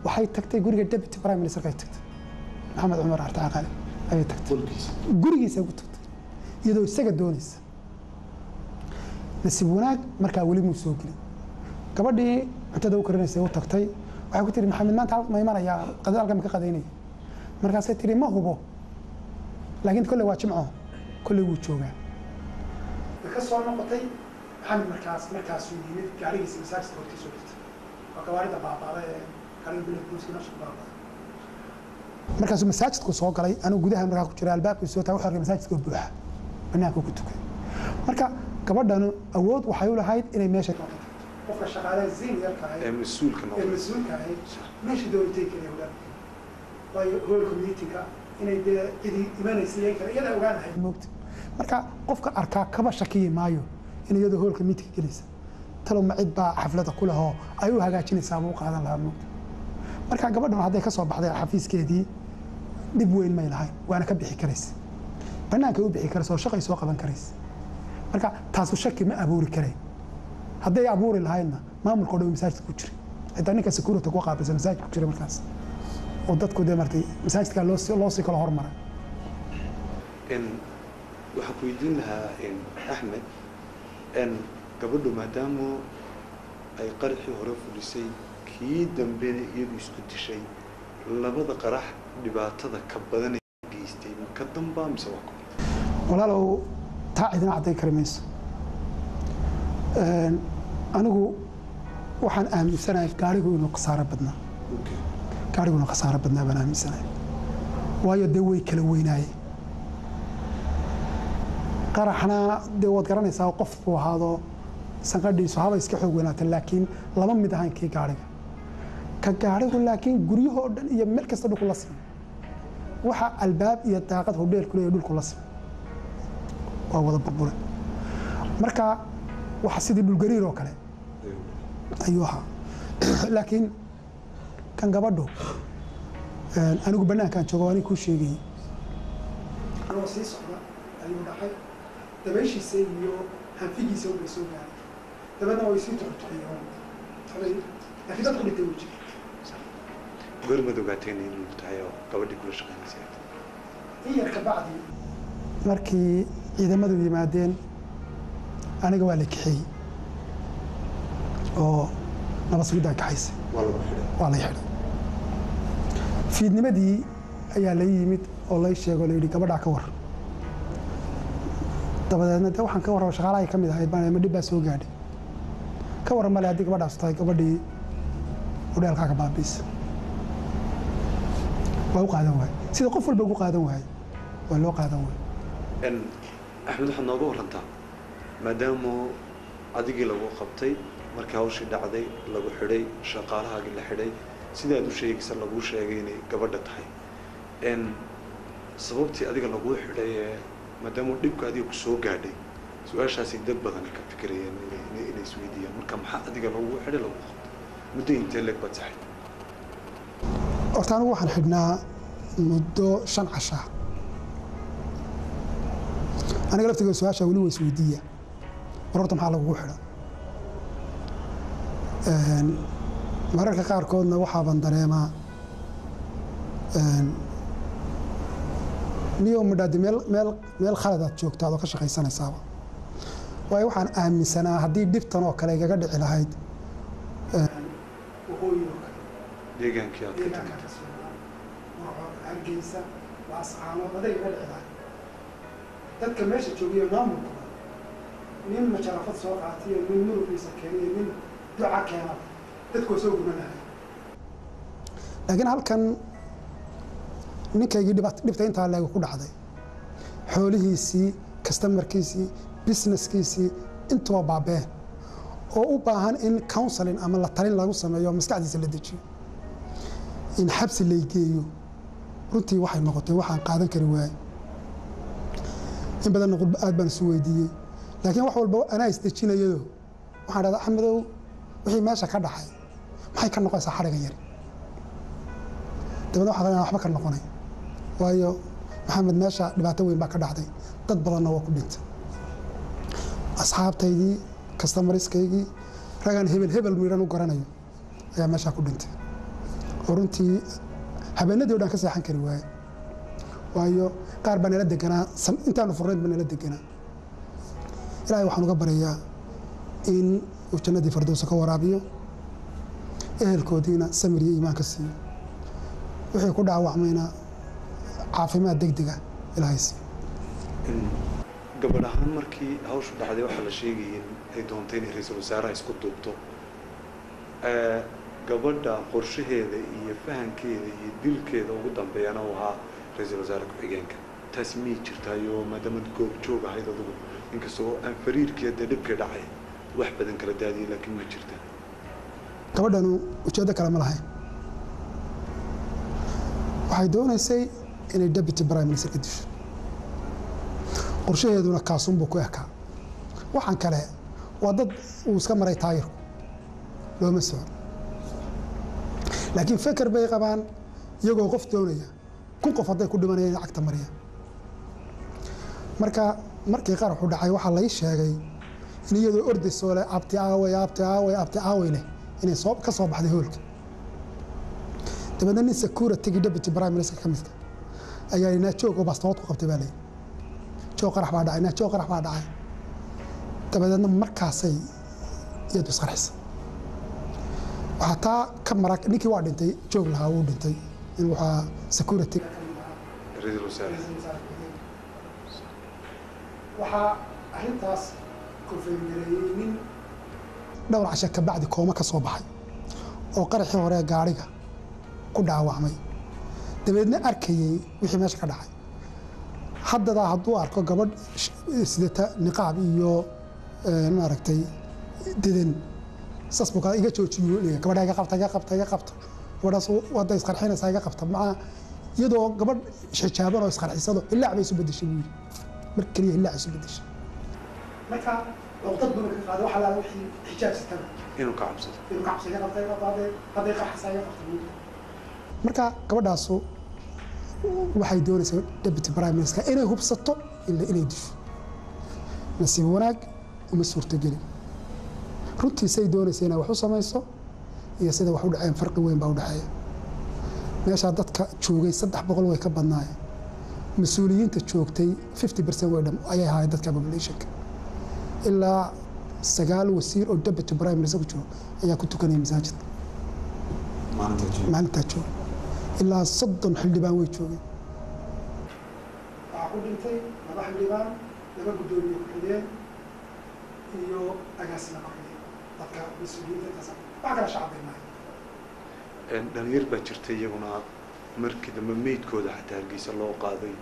waxay tagtay guriga deputy prime ministerka ay tagtay, Maxamed Cumar Carte Caqale ayay tagtay, gurigiisa ugu tagtay iyadoo isaga doonaysa. Nasiib wanaag markaa weli muu soo gelin. Gabadhii cuntada u karinaysay u tagtay, waxay ku tiri, "Maxamed maanta ma imanayaa? Qadada halkan ma ka qadaynaya?" Markaasay tiri, "Ma hubo, laakiin kolley waa jimco, kolley wuu joogaa." Way ka soo noqotay. Maxamed markaasuu yimid, gaarigiisa masaajidka hortiisu dhigtay, waa gawaarida baabaada ee gaariga bilad booliska meesha ku baabaaday. Markaasuu masaajidku soo galay, anigu gudaha markaa ku jira, albaabkii soo taagay, wuxuu arkay masaajidka oo buuxa, banaanka ku tukay. Marka gabadhanu awood waxay u lahayd inay meesha doonto, qofka shaqaalaha seniorka ahayd
ee mas-uulka
ee
noqday
mas-uulka ahayd, meesha doontay kale ogaan, waayo hoolka meetingka inay dee cidi imanaysa iyo kale iyada ogaan lahayd moogta. Marka qofka arkaa kaba shakiyi maayo in iyadoo hoolka meetingka gelaysa, talow ma cid baa xaflada ku lehoo ay u hagaajinaysaa buu u qaadan lahaa moogta. Marka gabadhan hadday ka soo baxday xafiiskeedii dhib weyn may lahayn, waana ka bixi karaysa, bannaankay u bixi karaysa oo shaqay soo qaban karaysa. Marka taasu shaki ma abuuri karayn. Hadday abuuri lahaydna maamulka o dhan masaajidka ku jiray, xitaa ninka security ku qaabilsan masaajidka ku jiray markaas, oo dadku dee martay masaajidka loo sii kala hormaray.
Waxaan ku weydiin lahaa, Axmed, gabadhu maadaama ay qaraxii hore fulisay, kii dambena iyadu isku dishay, labada qarax dhibaatada ka badan geystay ma ka dambaa mise waa ka
Walaalow, taa cidina caddayn kari mayso. Anigu waxaan aaminsanahay gaarigu inuu khasaaro badnaa. Gaarigu inuu khasaaro badnaa baan aaminsanahay, waayo dee way kala weynaayeen. Qaraxna dee waad garanaysaa, qof buu ahaado, sanqadhiisu haba iska xoog weynaata, laakiin lama mid ahayn kii gaariga. Ka gaarigu laakiin guryahoo dhan iyo meel kasta dhulku la simay, waxa albaab iyo daaqad hodheel ku leeyahay dhulku la simay, waa wada burburay. Marka waxa sidii dhulgariir oo kale ayuu ahaa. Laakiin kan gabadhu, anigu banaankaan joogo, aniga kuu sheegayay, anoo sii socda ayuu dhacay. Dabayshiisa iyo hanfigiisa ubay soo gaaray, dabeedna way sii tuxutuxiyeen, laakiin dadku dhintay wuu jira.
Goormaad ogaateen inuu tahay oo gabadhii kula shaqaynaysay?
In yar ka bacdi markii ciidamadu yimaadeen, aniga waa la kaxeeyey oo nabad sugiddaa kaxaysay.
Waa lagu xidhay?
Waa lay xidhay. Fiidnimadii ayaa lay yimid oo lay sheego, la yidhi, "Gabadhaa ka war." Dabadeedna de waxaan ka warraba, shaqaalahay ka mid ahayd baan, ma dhib baa soo gaadhay? Ka warran male haddii gabadhaas tahay gabadhii hodheelkaa ka baabiisa. Waa u qaadan waay, sida qof walba ugu qaadan waayey waa loo qaadan waay.
Axmed, waxaad nooga warantaa, maadaama adigii lagu qabtay markii hawshii dhacday, lagu xidhay, shaqaalahaagii la xidhay, sidaad u sheegaysa laguu sheegay inay gabadha tahay, sababtii adiga laguu xidhay ee maadaama dhibka adiga kusoo gaadhay, su-aashaasay dad badani ka fikirayeen inay isweydiiyaan. Marka maxaa adiga lagu xidhay, lagu qabtay, muddo intee leeg baad saxay?
Horta anigu waxaan xidhnaa muddo 5 cashaa. Aniga laftiga su-aasha weli waa isweydiiya, war horta maxaa lagugu xidha? Mararka qaarkoodna waxaaban dareemaa niyo midhaadi meel meel meel khaladaad joogtaad oo ka shaqaysanaysaaba. Waayo, waxaan aaminsanaa haddii dhibtan oo kale igaga dhici lahayd waqooyi oo kale,
deegaankii aad ka timid,
Hargeysa, Laascaanood, aday igaga dhici lahayd, dadka meesha joogiyo maamulkuba nin majarafad soo qaatay iyo nin murugiisa keenay iyo nin duca keenaba, dadku waa soo gurmanaya. Laakiin halkan ninkaygii dhibta intaa leegu ku dhacday, xoolihiisii, customerkiisii, businesskiisii intuba baabeen, oo u baahan in counseling ama la talin lagu sameeyo, maskaxdiisa la dejiyo, in xabsi laygeeyo, runtii waxay noqotay waxaan qaadan kari waayey. In badanna aad baan isu weydiiyey, laakiin wax walba anaa isdejinayayo. Waxaan dhahdaa, "Axmedow, wixii meesha ka dhacay maxay ka noqonaysaa xadhigan yari?" Dabeedna waxaan waxba ka noqonay, waayo Maxamed, meesha dhibaato weyn baa ka dhacday, dad badanna waa ku dhintay, asxaabtaydii, customerskaygii, ragaan hebel hebel miidhan u garanayo ayaa meeshaa ku dhintay, oo runtii habeenadii o dhan ka seexan kari waaye. Waayo, qaar baa nala deganaa, intaanu furnayd baa nala deganaa. Ilaahay waxaan uga baryayaa in uu jannadii fardowsa ka waraabiyo, ehelkoodiina samir iyo iimaan ka siiyo, wixii ku dhaawacmayna caafimaad degdega Ilaahay siiyo.
Gabadh ahaan, markii hawshu dhacday, waxaa la sheegayay in ay doontay inay ra-iisul wasaaraha isku duubto. Gabadha qorshaheeda iyo fahankeeda iyo dilkeeda ugu dambeeyana uu ahaa ra-iisul wasaare ku-xigeenka. Taasi miyay jirtaayo, maadaamaad goob joog ahayd adigu, inkastoo aan fariirkii dee dhibkii dhacay wax badan kala daadiyay, laakiin ma jirtaa?
Gabadhanu ujeeddo kale ma lahayn. Waxay doonaysay inay deputy prime minister ka disho, qorshaheeduna kaasunbuu ku ekaa. Waxaan kale waa dad uu iska maray taayirku, looma socon, laakiin feker bay qabaan iyagoo qof doonaya 1000 qof hadday ku dhimanayaan in cagta mariyaan. Marka markii qaraxu dhacay, waxaa lay sheegay in iyadoo ordaysoo leh "Abti aaway, abti aaway, abti aaway" leh inay soo ka soo baxday hoolka. Dabeedna nin security deputy prime minister ka midka ayaa yidhi, "Naa joog," oo bastoolad ku qabtay baa layidhi, "Joog, qarax baa dhacay. Naa joog, qarax baa dhacay." Dabadeedna markaasay iyadu isqarxisay. Waxaa taa ka mara ninkii waa dhintay, joog lahaa wuu dhintay, in waxaa security
ra-iisul wasaare.
Waxaa arrintaas confirm gareeyey nin dhowr casho ka bacdi kooma ka soo baxay oo qaraxii hore gaadhiga ku dhaawacmay, dabeedna arkayey wixii meesha ka dhacay. Haddadaa hadduu arko gabadh sidata niqaab iyo maaragtay dedan, saas buu iga joojiyo leeyahay, "Gabadha iga qabta, iga qabta, iga qabta, gabadhaas hadda isqarxinaysaa, iga qabta." Macaa iyadoo gabadh xijaaban oo isqarxisado, hillaac bay isu bedeshay buu yidhi. Mar keliya hillaac isu bedeshay. Marka dad badan ka qaaday waxa laala wixii xijaab sitaba
inuu ka cabsado.
Inuu ka cabsado. "Iga qabta, iga qabta, hadday qarxaysaa, iga qabta," buu yidhi. Marka gabadhaasu waxay doonaysaa deputy prime minister inay hubsato, inay disho. Nasiib wanaag uma suurtogelin. Runtii say doonaysa inay wax u samayso iyo sida wax u dhaceen farqi weyn baa u dhexeeya. Meeshaa dadka joogay 300 way ka badnaayeen. Mas-uuliyiinta joogtay 50% way dham ayay ahaayeen dadka populationka. Ilaa sagaal wasiir oo deputy prime minister ku jooga ayaa ku tukanaya masaajidka maalintaa jooga. Ilaa 30 xildhibaan way joogeen. Waxaa ku dhintay laba xildhibaan, laba guddoomiye ku-xigeen iyo agaasima ku-xigeen, dadka mas-uuliyiinta intaas. Wax kala shacab bay maahay.
Dhalinyar baa jirta iyaguna markii dambe meydkooda xataa Hargeysa loo qaaday.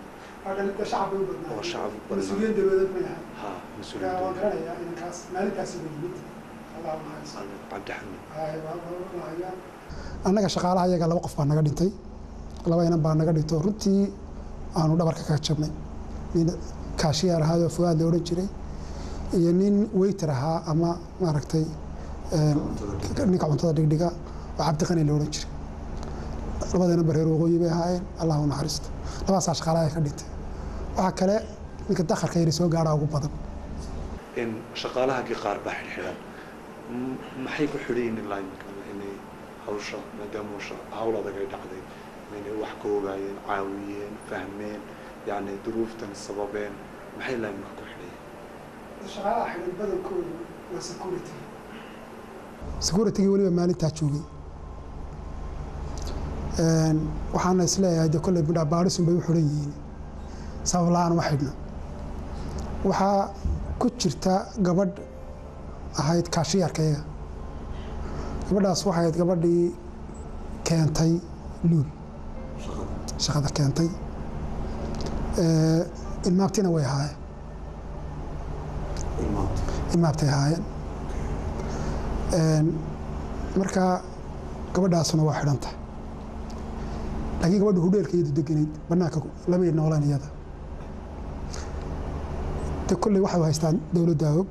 Shacab bay u badnaa.
Oo shacab badnaa.
Mas-uuliyiin dowladeed may ahayn.
Ha.
Marka waan
mas-uuliyiin
garanayaa inankaas maalintaasi ba yimid, Allah u naxariisto.
Cabdixamiid.
Annaga shaqaalaha iyaga laba qof baa naga dhintay, laba inan baa naga dhinto. Runtii aanu dhabarka kaga jabnay, nin cashier ahaayoo Fuaad la odhan jiray iyo nin waiter ahaa ama maaragtay ninka cuntada dhigdhiga oo Cabdiqani la odhan jiray. Labada inan ba reer waqooyi bay ahaayeen, Allah u naxariisto. Labadaasaa shaqaalaha ka dhintay. Waxaa kale ninka dakharka yari soo gaadhaa ugu badan.
In shaqaalahagii qaar baa xidhxidhan. Maxay ku xidhan yihiin ilaa iminka? Inay hawsha, maadaama hawl adag ay dhacday, inay wax ka ogaayeen, caawiyeen, fahmeen, yacni duruuftan sababeen, maxay ilaa iminka ku xidhan yihiin?
Shaqaalaha xidhan badankoodu waa security, security-gii weliba maalintaa joogay. Waxaana isleeyahay de kolley midhabaadhisun bay u xidhan yihiin, sabab la-aan uma xidhna. Waxaa ku jirta gabadh ahayd kaashiyarkayaga. Gabadhaas waxay ahayd gabadhii keentay Luul shaqada keentay, ilmaabtina way ahaayeen, ilmaabtay ahaayeen. Marka gabadhaasuna waa xidhan tahay, laakiin gabadha hudheelka iyadu deganayd, banaanka lamay noolaan iyada. De kolley waxay haystaan dowladda og,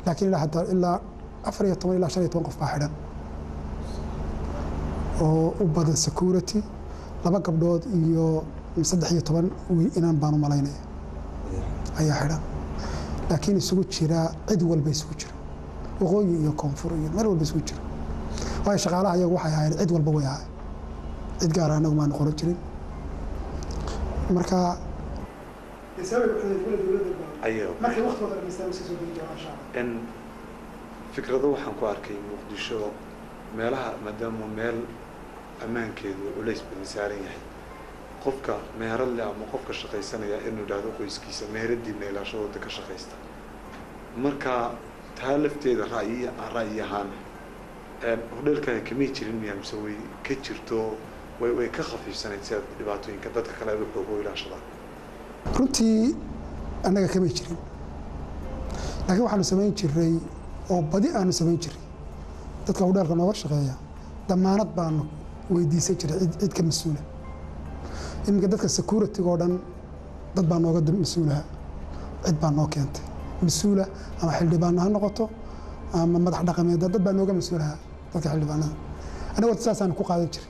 laakiin ilaa hadda ilaa 14 ilaa 15 qof baa xidhan oo u badan security, laba gabdhood iyo 13 inan baan u malaynaya ayaa xidhan, laakiin isugu jira cid walba, isugu jira waqooyi iyo koonfur iyo meel walba isugu jira. Waayo shaqaalaha iyagu waxay ahaayeen cid walba way ahaayeen, cid gaara anagu maanu qoran jirin. Marka markay waqtigooda dhamaystaan iska soo geli doonaa insha Allah.
In fikrado waxaan ku arkay Muqdisho meelaha, maadaama meel ammaankeedu culays badan saaran yahay, qofka meherad leh ama qofka shaqaysanaya inuu idhaahdo qoyskiisa meheradiina ilaashadooda ka shaqaysta. Marka taa lafteeda ra'yi ahaan hodheelkaaga kamay jirin miya, mise way ka jirto, way ka khafiifsanayd si aad dhibaatooyinka dadka kale ay u xoogo ilaashadaan?
Runtii annaga kamay jirin, laakiin waxaanu samayn jiray oo badi aanu samayn jiray dadka hudheelka nooga shaqeeya damaanad baanu weydiisan jiray cid ka mas-uula. Iminka dadka security-ga oo dhan dad baa nooga mas-uulaha, cid baa noo keentay mas-uula, ama xildhibaano ha noqoto ama madax dhaqameed, dad baa nooga mas-uulaha dadka xildhibaanada. Anaga horta saasaanu ku qaadan jiray,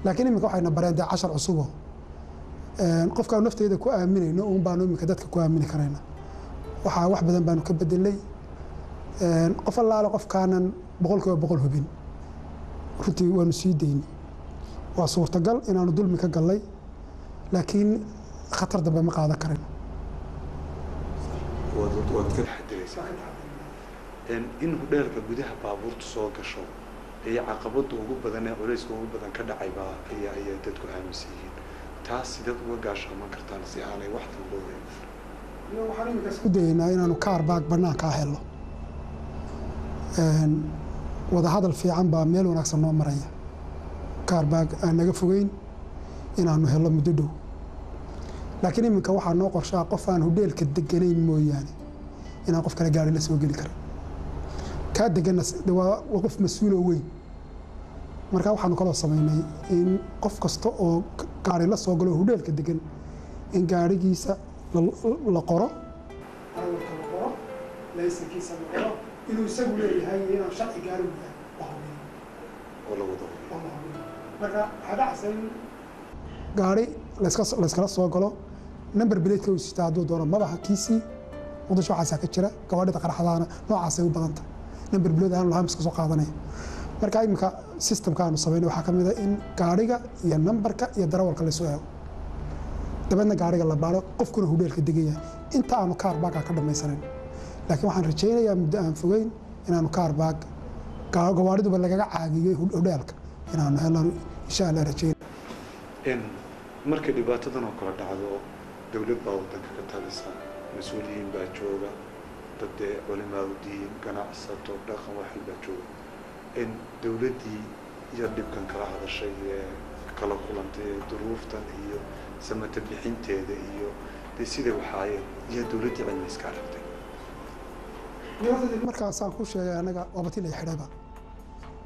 laakiin iminka waxayna bareen dee cashar cusubo. Qofkaanu nafteeda ku aaminayno uun baanu iminka dadka ku aamini karayna. Waxaa wax badan baanu ka bedelay. Qof allaale qofkaanan 100% hubin runtii waanu sii daynay. Waa suurtagal inaanu dulmi ka gallay, laakiin khatar dambe ma qaadan karayno.
Waad ka taxadiraysaa in hudheelka gudaha baabuurtu soo gasho iyo caqabada ugu badan ee culayska ugu badan ka dhacay baa ayaa dadku aaminsan yihiin. Taas sideed uga gaashaaman kartaan si aanay wax dambe u iman?
Waxaan iminka isku dayaynaa inaanu car park banaankaa helno. Wadahadal fiican baa meel wanaagsan noo maraya, car park aan naga fogeyn inaanu helno muddo dhow. Laakiin iminka waxaa noo qorshaa qof aan hudheelka deganayn mooyaane inaan qof kale gaari la soo geli karin. Kaa deganna waa qof mas-uuloo weyn. Marka waxaanu kaloo samaynay in qof kasta oo gaari la soo galo hudheelka degan in gaarigiisa la qoro, darawalka la qoro, laysankiisa la qoro, inuu isagu leeyahay iyo inaan sharci gaari u yahay la hubiyo.
Oo la wada hubiyo.
Oo la hubiyo. Marka waxaa dhacaysa in gaari layskala soo galo, number plate-ka uu sitaa hadduu doono mabaha kiisii. Muqdisho waxaasaa ka jira, gawaadhida qaraxdaana noocaasay u badan tahay, number plate aanu lahayn iska soo qaadanaya. Marka iminka systemka aanu samaynay waxaa ka mid ah in gaariga iyo nambarka iyo darawalka laysu eego, dabeedna gaariga la baaro, qofkuna hudheelka degan yahay inta aanu car park-aa ka dhammaysanayn. Laakiin waxaan rajaynayaa muddo aan fogeyn inaanu car park gawaadhiduba lagaga caagiyey hudheelka inaanu helno insha Allah rajayn.
Markay dhibaatadan oo kale dhacdo, dowlad baa wadanka ka talisa, mas-uuliyiin baa jooga, dad dee culimaa udiin, ganacsato, dhaqan, waxal baa jooga. In dowladdii iyo dhibkan kala hadashay ee kala kulantay ee duruuftan iyo samata bixinteeda iyo dee siday waxaayeen iyo dowladdii cilmi iska aragtay?
Markaasaan ku sheegay anaga waabati lay xidhayba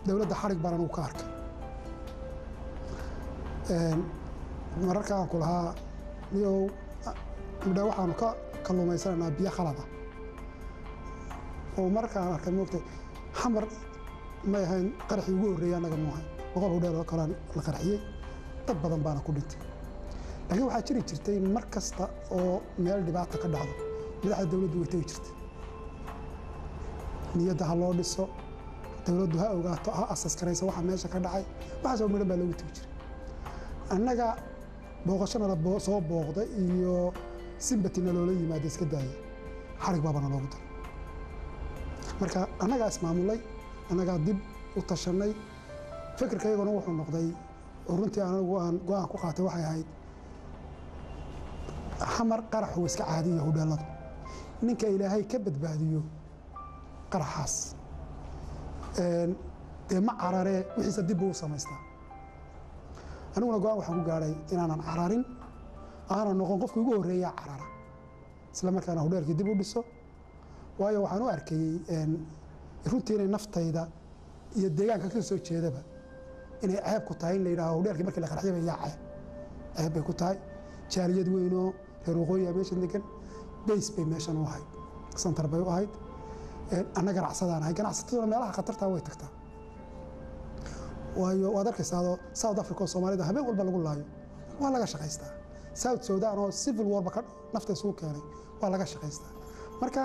dowladda xarig baan anugu ka arkay. Mararka aan ku lahaa niyow midha waxaanu ka kalluumaysanaynaa biyo khalada oo mararka aan arkay moogtay Xamar may ahayn qaraxii ugu horreeyay annaga mu ahayn, 100 hudheel oo kalean la qarxiyey, dad badan baana ku dhintay. Laakiin waxaa jiri jirtay mar kasta oo meel dhibaata ka dhacdo madaxda dowladdu way tegi jirtay. Niyadda ha loo dhiso, dowladdu ha ogaato, ha asas karayso waxa meesha ka dhacay, waxaas oo midhan baa loogu tegi jiray. Annaga booqashona la soo booqda iyo sympathy-na loola yimaada iska daaya. Xarig baabana loogu daray. Marka annagaa ismaamulay, annagaa dib u tashanay. Fikirkayguna wuxuu noqday oo runtii anigu aan go'aan ku qaatay waxay ahayd, Xamar qaraxu iska caadiya, hudheeladu ninka Ilaahay ka badbaadiyo qaraxaas dee ma cararee, wixiisa dib buu u samaystaa. Aniguna go'aan waxaan ku gaadhay inaanan cararin, aanan noqon qofkii ugu horreeyaa carara, isla markaana hudheelkii dib u dhiso. Waayo, waxaan u arkayey runtii inay naftayda iyo deegaanka ka soo jeedaba inay ceeb ku tahay in la yidhaaho hudheelkii markii la qarxiyaba yaa ceeb. Ceeb bay ku tahay jaaliyad weynoo reer waqooyiga meeshan degan. Base bay meeshan u ahayd, center bay u ahayd. Anna ganacsadaan ahay, ganacsataduna meelaha khatartaa way tagtaa. Waayo, waad arkaysaadoo South Africa oo Soomaalida habeen walba lagu laayo waa laga shaqaystaa. South Sudan oo civil warba ka nafta isugu keenay waa laga shaqaystaa. Marka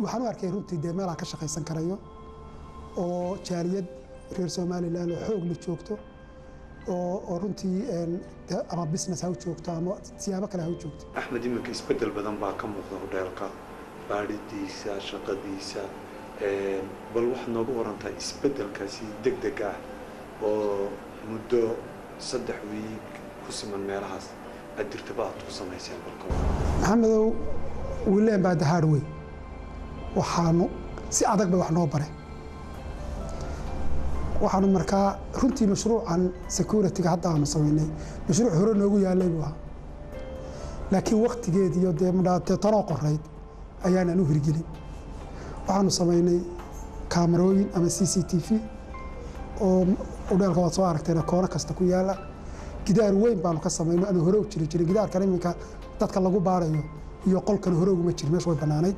waxaan u arkay runtii dee meel aan ka shaqaysan karayo oo jaaliyad reer Somaliland oo xoog la joogto oo runtii ama business ha u joogto ama siyaabo kale ha u joogto.
Axmed, iminka isbeddel badan baa ka muuqda hodheelka, baadhidiisa, shaqadiisa. Bal waxaad nooga warantaa isbeddelkaasi deg deg ah oo muddo 3 wiig ku siman meelahaas aad dirtaba aad ku samayseen, balka.
Maxamedow, we learn by the hard way. Waxaanu si adag bay wax noo bare. Waxaanu markaa runtii mashruucan security-ga hadda aanu samaynay mashruuc hore noogu yaalay buu ahaa, laakiin waktigeed iyo dee mudhaatee tanoo qorayd ayaanaan u hirgelin. Waxaanu samaynay kaamarooyin ama CCTV oo udheelka waad soo aragteen, koono kasta ku yaala. Gidaar weyn baanu ka samaynay aanu hore u jiri jirin. Gidaarkan iminka dadka lagu baarayo iyo qolkan hore uguma jirin, meesha way bannaanayd.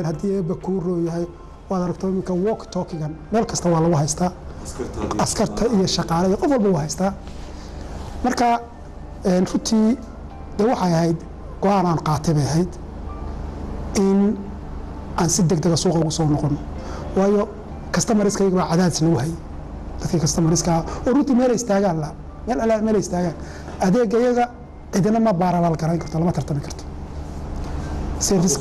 Haddii Eebba kuu roo yahay, waad aragto iminka walkie talkie-gan meel kasta waa lagu haystaa, askarta iyo shaqaale iyo qof walba waa haystaa. Marka runtii de waxay ahayd go'aan aan qaatay bay ahayd in aan si deg dega suuqa ugu soo noqono. Waayo, customers-kayga baa cadaadis nagu hayay, dadkii customers-ka oo runtii meel ay istaagaan la meel alla meel ay istaagaan. Adeega iyaga cidina ma baarabaal garayn karto, lama tartami karto service.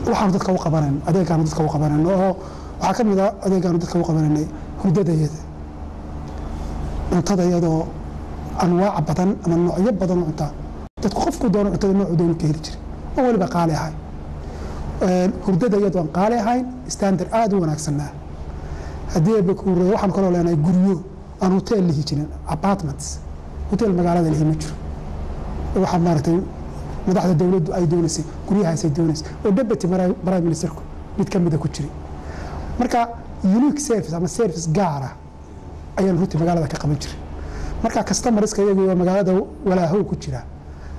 Waxaanu dadka u qabanayno, adeegaanu dadka u qabanayno, oo waxaa ka mid a adeegaanu dadka u qabanaynay hurdadayada, cuntada iyadoo anwaac badan ama noocyo badan oo cuntaa dadku qofku doono cuntada noocuu doono ka heli jiray oo weliba qaali ahay. Hurdada iyadoo aan qaali ahayn, standard aada u wanaagsanaa. Haddii Eebbe kuu royo, waxaan kaloo leenahay guryo aan hotel lihi jirin, apartments. Hotel magaalada lihi ma jiro. Waxaa maaragtay madaxda dowladdu ay doonaysay guryahaasay doonaysay oo deputy prime ministerku mid ka mida ku jiray. Marka unique service ama service gaar ah ayaan runtii magaalada ka qaban jiray. Marka customers-ka iyagu oo magaalada walaahow ku jira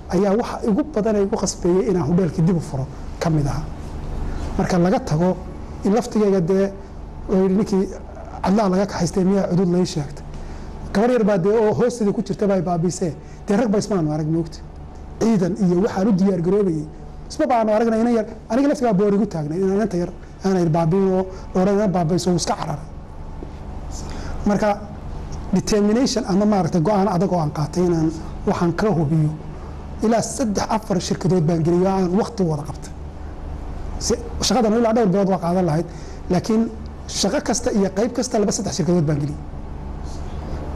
ayaa waxa igu badan ee igu qasbeeyey inaan hodheelkii dib u furo ka mid ahaa. Marka laga tago in laftigayga dee oo yidhi ninkii cadlaha laga kaxaystay miyaa cudud lay sheegtay, gabar yar baa dee oo hoosteeda ku jirta baa baabiisee. Dee rag ba ismaanu arag, moogta, ciidan iyo waxaan u diyaar garoobayay isma baanu aragna. Inan yar aniga laftigaa boor igu taagnay inaan inanta yar aanay baabiin oo loodhan inan baabayso uu iska cararay. Marka determination ama maaragtay go'aan adag oo aan qaatay inaan waxaan ka hubiyo, ilaa saddex afar shirkadood baan geliyo aan waqti wada qabtay. Shaqadan ilaa dhowr bilood waa qaadan lahayd, laakiin shaqo kasta iyo qayb kasta laba saddex shirkadood baan geliyey.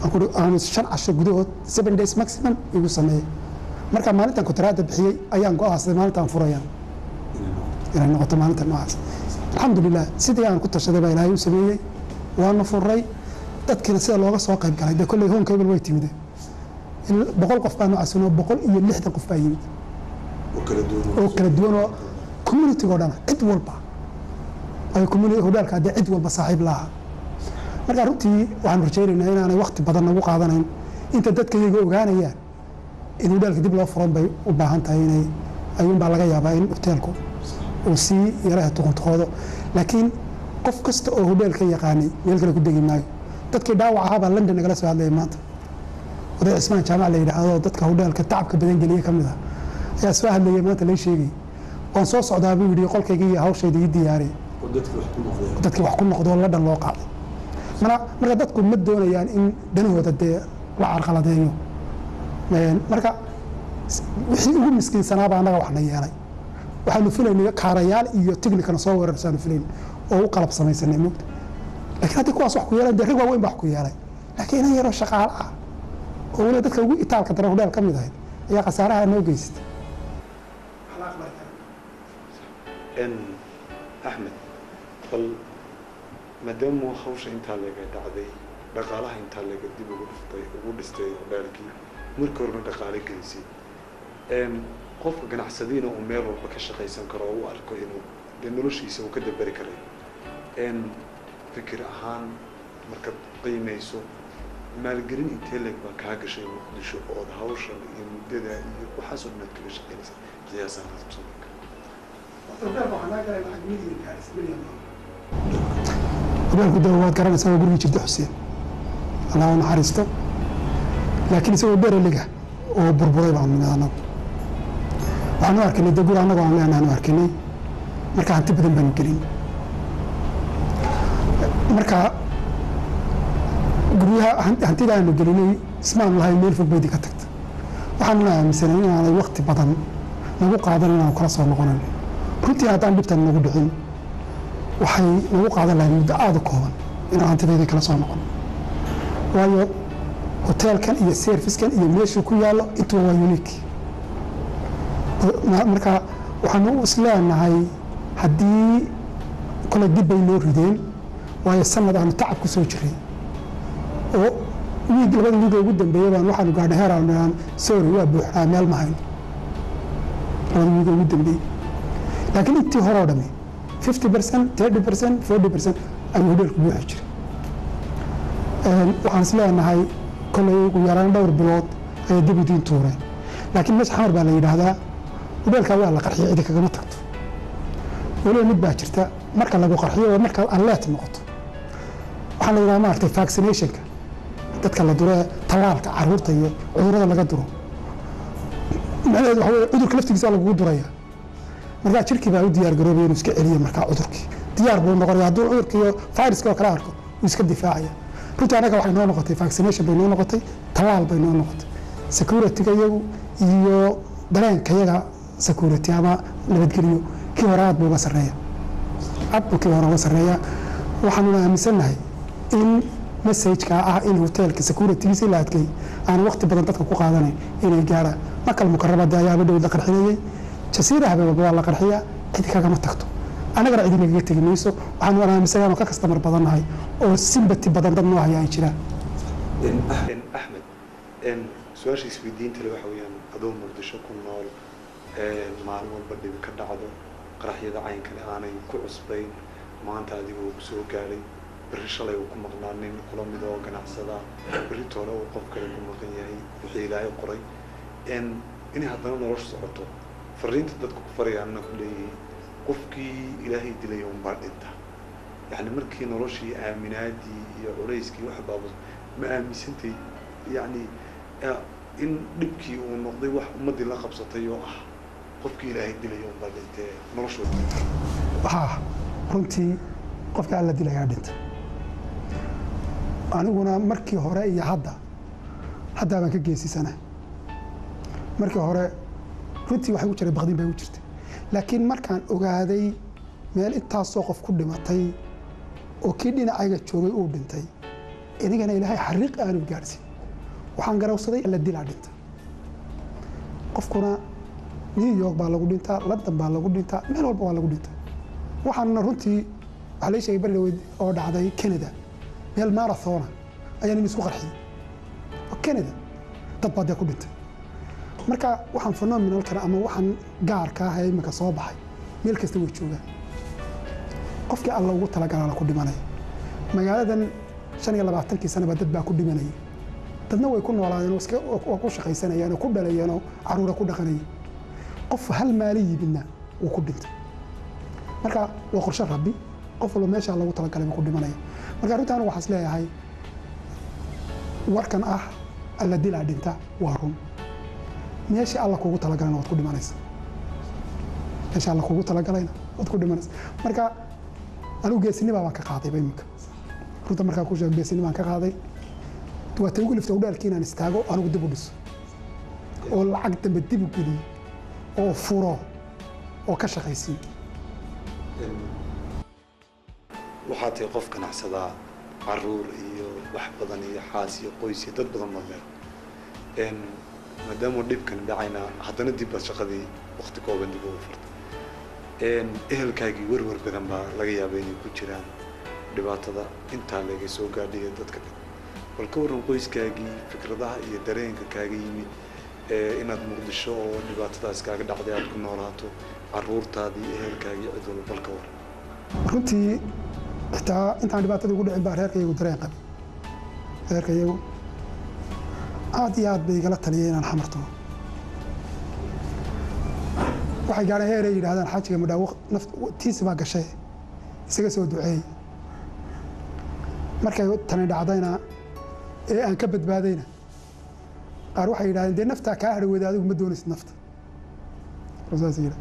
Aan ku aan 5 casho gudahood, 7 days maximum, igu sameeyey. Marka maalintan kutaraada bixiyey ayaan go'aansaday maalintaan furayaan inay noqoto maalinta noocaas. Alxamdulilah, sidii aan ku tashaday baa Ilaahay u sameeyey. Waana furay, dadkiina sida looga soo qayb galay dee kolley Horn Cable way timide. 100 qof baa noocaas oo 160 qof baa yimid oo kala duwan oo community-go dhan, cid walba ay community hodhaalka dee cid walba saaxiib laha. Marka runtii waxaanu rajaynaynaa inaanay waqti badan nagu qaadanayn inta dadka iyaga ogaanayaan in hodhaalka dib loo furan bay u baahan tahay inay ayuunbaa laga yaabaa in hoteelku uu sii yaraha tuquntuqoodo. Laakiin qof kasta oo hodheelka yaqaanay meel kale ku degi maayo. Dadkii dhaawac ahaa baa London nagala soo hadlayay maanta. Oday Cismaan Jaamac la yidhaahdo, dadka hodheelka tacabka badan geliye ka mid ah, ayaa soo hadlayay maanta lay sheegay. "Waan soo socdaa," buu yidhi, "qolkayga iyo hawshayda ii diyaariyay." Dadkii wax ku noqdo oo London loo qaaday. Marka dadku ma doonayaan in danahooda dee la carqaladeeyo. Marka wixii ugu miskiinsanaabaa annaga wax na yeelay. Waxaanu filaynay kaarayaal iyo technicana soo weerarsaanu filayn oo u qalab samaysanay, moogta. Laakiin haddii kuwaas wax ku yeelan, dee rag waaweyn baa wax ku yeelay, laakiin inan yaroo shaqaale ah oo weliba dadka ugu itaalka daran hudheel ka mid ahayd ayaa khasaaraha noo geysatay.
Axmed, bal maadaama hawsha intaa leega dhacday, dhaqaalaha intaa leega dib ugu dhuftay, ugu dhistay hodheelkii, markii horena dhaqaale gelisay, qofka ganacsadiina uu meel walba ka shaqaysan karo oo u arko inuu dee noloshiisa uu ka daberi karay, fikir ahaan markaad qiimeyso, maalgelin intee leeg baa kaa gashay Muqdisho ood hawshan iyo muddada iyo waxaasoo dhan aad kaga shaqeynaysa, qiyaasaan aad ku samayn kara?
Hudheelku de waad garanaysaa, waa gurigii Jirde Xuseen, Allah u naxariisto, laakiin isagoo bereliga oo burburay baanu nimid. Annagu waxaanu arkaynay de guri annagoo aan leenahay aanu arkaynay. Marka hanti badan baanu gelin. Marka guryaha hantida aanu gelinay ismaanu lahayn meel fog baydii ka tagta. Waxaanuna aaminsanay inaanay waqti badan nagu qaadan inaanu kala soo noqonayn. Runtii haddaan dhibtan nagu dhicin, waxay nagu qaadan lahayd muddo aada u kooban inaan hantidaydii kala soo noqon, waayo hoteelkan iyo service-kan iyo meeshuu ku yaallo intuba waa unique. Marka waxaanu isleenahay haddii kole dib bay noo rideen, waayo sanad aanu tacab ku soo jiray oo wiig, labada wiiga ugu dambeeyay baan waxaanu gaadhay heer aanu nidhaan, "Sorry, waa buuxnaa, meel ma hayno," labada wiiga ugu dambeeyey. Laakiin intii hore oo dhami 50%, 30%, 40% ayuu hodheelku buuxi jiray. Waxaan is leenahay kolley ugu yaraan dhowr bilood ayay dib idiin tuureen. Laakiin meesha Xamar baa la yidhaahdaa, hodheelkaa waa la qarxiyay, cidi kagama tagto. Weliba mid baa jirta: marka lagu qarxiyo waa markaad alert noqoto. Waxaa la yidhaha, maaragtay, vaccinationka dadka la duro ee tallaalka caruurta iyo cudurrada laga duro, macnaheedu waxa weye cudurka laftigiisa lagugu duraya. Markaa jirkii baa u diyaar garoobaya inuu iska celiyo. Markaa cudurkii diyaar buu noqonaya. Hadduu cudurkii iyo viruska oo kale arko, wuu iska difaacaya. Runtii annaga waxay noo noqotay vaccination bay noo noqotay, tallaal bay noo noqotay. Security-ga iyagu iyo dareenka yaga security ama nabadgelyo kii hore aad buu uga sarreeya, aad buu kii hore uga sarreeya. Waxaanuna aaminsannahay in message-ka ah in hoteelka security-giisa la adkeeyey aan waqti badan dadka ku qaadanayn inay gaaraan. Makal Mukarama de ayaaba dhow la qarxinayey, Jasiira habeenwalba waa la qarxiyaa, cidi kagama tagto, annagana cidi nagaga tegi mayso. Waxaanu aaminsannahay oo ka customer badannahay oo sympathy badan dad noo haya ay jiraan.
Axmed, su-aasha isweydiinta le waxa weeyaan, adoo Muqdisho ku nool, maalin walba dhibi ka dhacdo, qaraxyada caynkale aanay ku cusbayn, maanta adigoo ku soo gaadhay, berri shalay uu ku maqnaa nin kula mid oo ganacsada, berri toole uu qof kale ku maqan yahay, wixii Ilaahay qoray, inay haddana noloshu socoto, fariinta dadka ku farayaanna ku leeyihiin qofkii Ilaahay dilay unbaa dhinta. Yacni markii noloshii aaminaadii iyo culayskii wax baaba, ma aaminsantay yacni in dhibkii uu noqday wax ummaddii la qabsatay oo ah qofkii Ilaahay dilay unbaa dhintee noloshu?
Haa, runtii qofka Alla dilayaa dhinta. Aniguna markii hore iyo hadda, haddaa baan ka geesisana. Markii hore runtii waxay ku jiray baqdin bay u jirtay, laakiin markaan ogaaday meel intaasoo qof ku dhimatay oo kii dhinacayga joogay uu dhintay, inigana Ilaahay xariiq aanu gaadhsin, waxaan garawsaday la dilaa dhinta. Qofkuna New York baa lagu dhintaa, London baa lagu dhintaa, meel walba waa lagu dhintaa. Waxaana runtii waxaa lay sheegay bari dhaweyd oo dhacday Canada, meel marathona ayaa nin isku qarxiyey oo Canada, dad baa dee ku dhintay. Marka waxaan phenomenalkan ama waxaan gaarka ah ee iminka soo baxay, meel kasta way joogaan. Qofkii Alla ugu talagalaana ku dhimanaya. Magaaladan 25-kii sanaba dad baa ku dhimanayay, dadna way ku noolaayeen oo iska oo ku shaqaysanayeen oo ku dhalayeen oo caruura ku dhaqanayeen. Qof hal maalin yimidna wuu ku dhintay. Marka waa qorshe Rabbi, qof walba meeshaa loogu talagalay buu ku dhimanaya. Marka runtii anigu waxaan is leeyahay warkan ah Alla dilaa dhinta waa run. Meeshii Alla kuugu talagalana waad ku dhimanaysa, meesha Alla kuugu talagalayna waad ku dhimanaysa. Marka anigu geesinima baan ka qaadayba iminka. Runta markaa ku sheego, geesinima baan ka qaaday. Waa tay ugu liftay hudheelkii inaan istaago anigu, dib u dhiso oo lacag dambe dib u geliyo oo furo. Oo ka shaqaysiiyo.
Waxaa tahay qof ganacsadaa, caruur iyo wax badan iyo xaas iyo qoys iyo dad badan baad leedahay. Maadaama dhibkan dhacayna, haddana dib baad shaqadii waqti kooban dib ugu furtay. Ehelkaagii werwer badan baa laga yaabay inay ku jiraan dhibaatada intaa laga soo gaadhiyo dadka dhan. Bal ka warran qoyskaagii, fikradaha iyo dareenka kaaga yimid inaad Muqdisho oo dhibaatadaas kaaga dhacday aad ku noolaato, caruurtaadii, ehelkaagii, cid walba? Bal ka warran.
Runtii xitaa intaan dhibaatada ugu dhicin baa reerkayagu dareen qabay. Reerkayagu aad iyo aad bay igala taliyay inaan xamarto. Waxay gaadheen heer ay yidhahdaan, "Xaajiga madhaawo tiisi baa gashay, isaga soo duceey." Markay tani dhacdayna ee aan ka badbaadayna, qaar waxay yidhahdeen, "Dee naftaa kaa hadhi weyda, adigu ma doonaysid nafta." Saas yidha.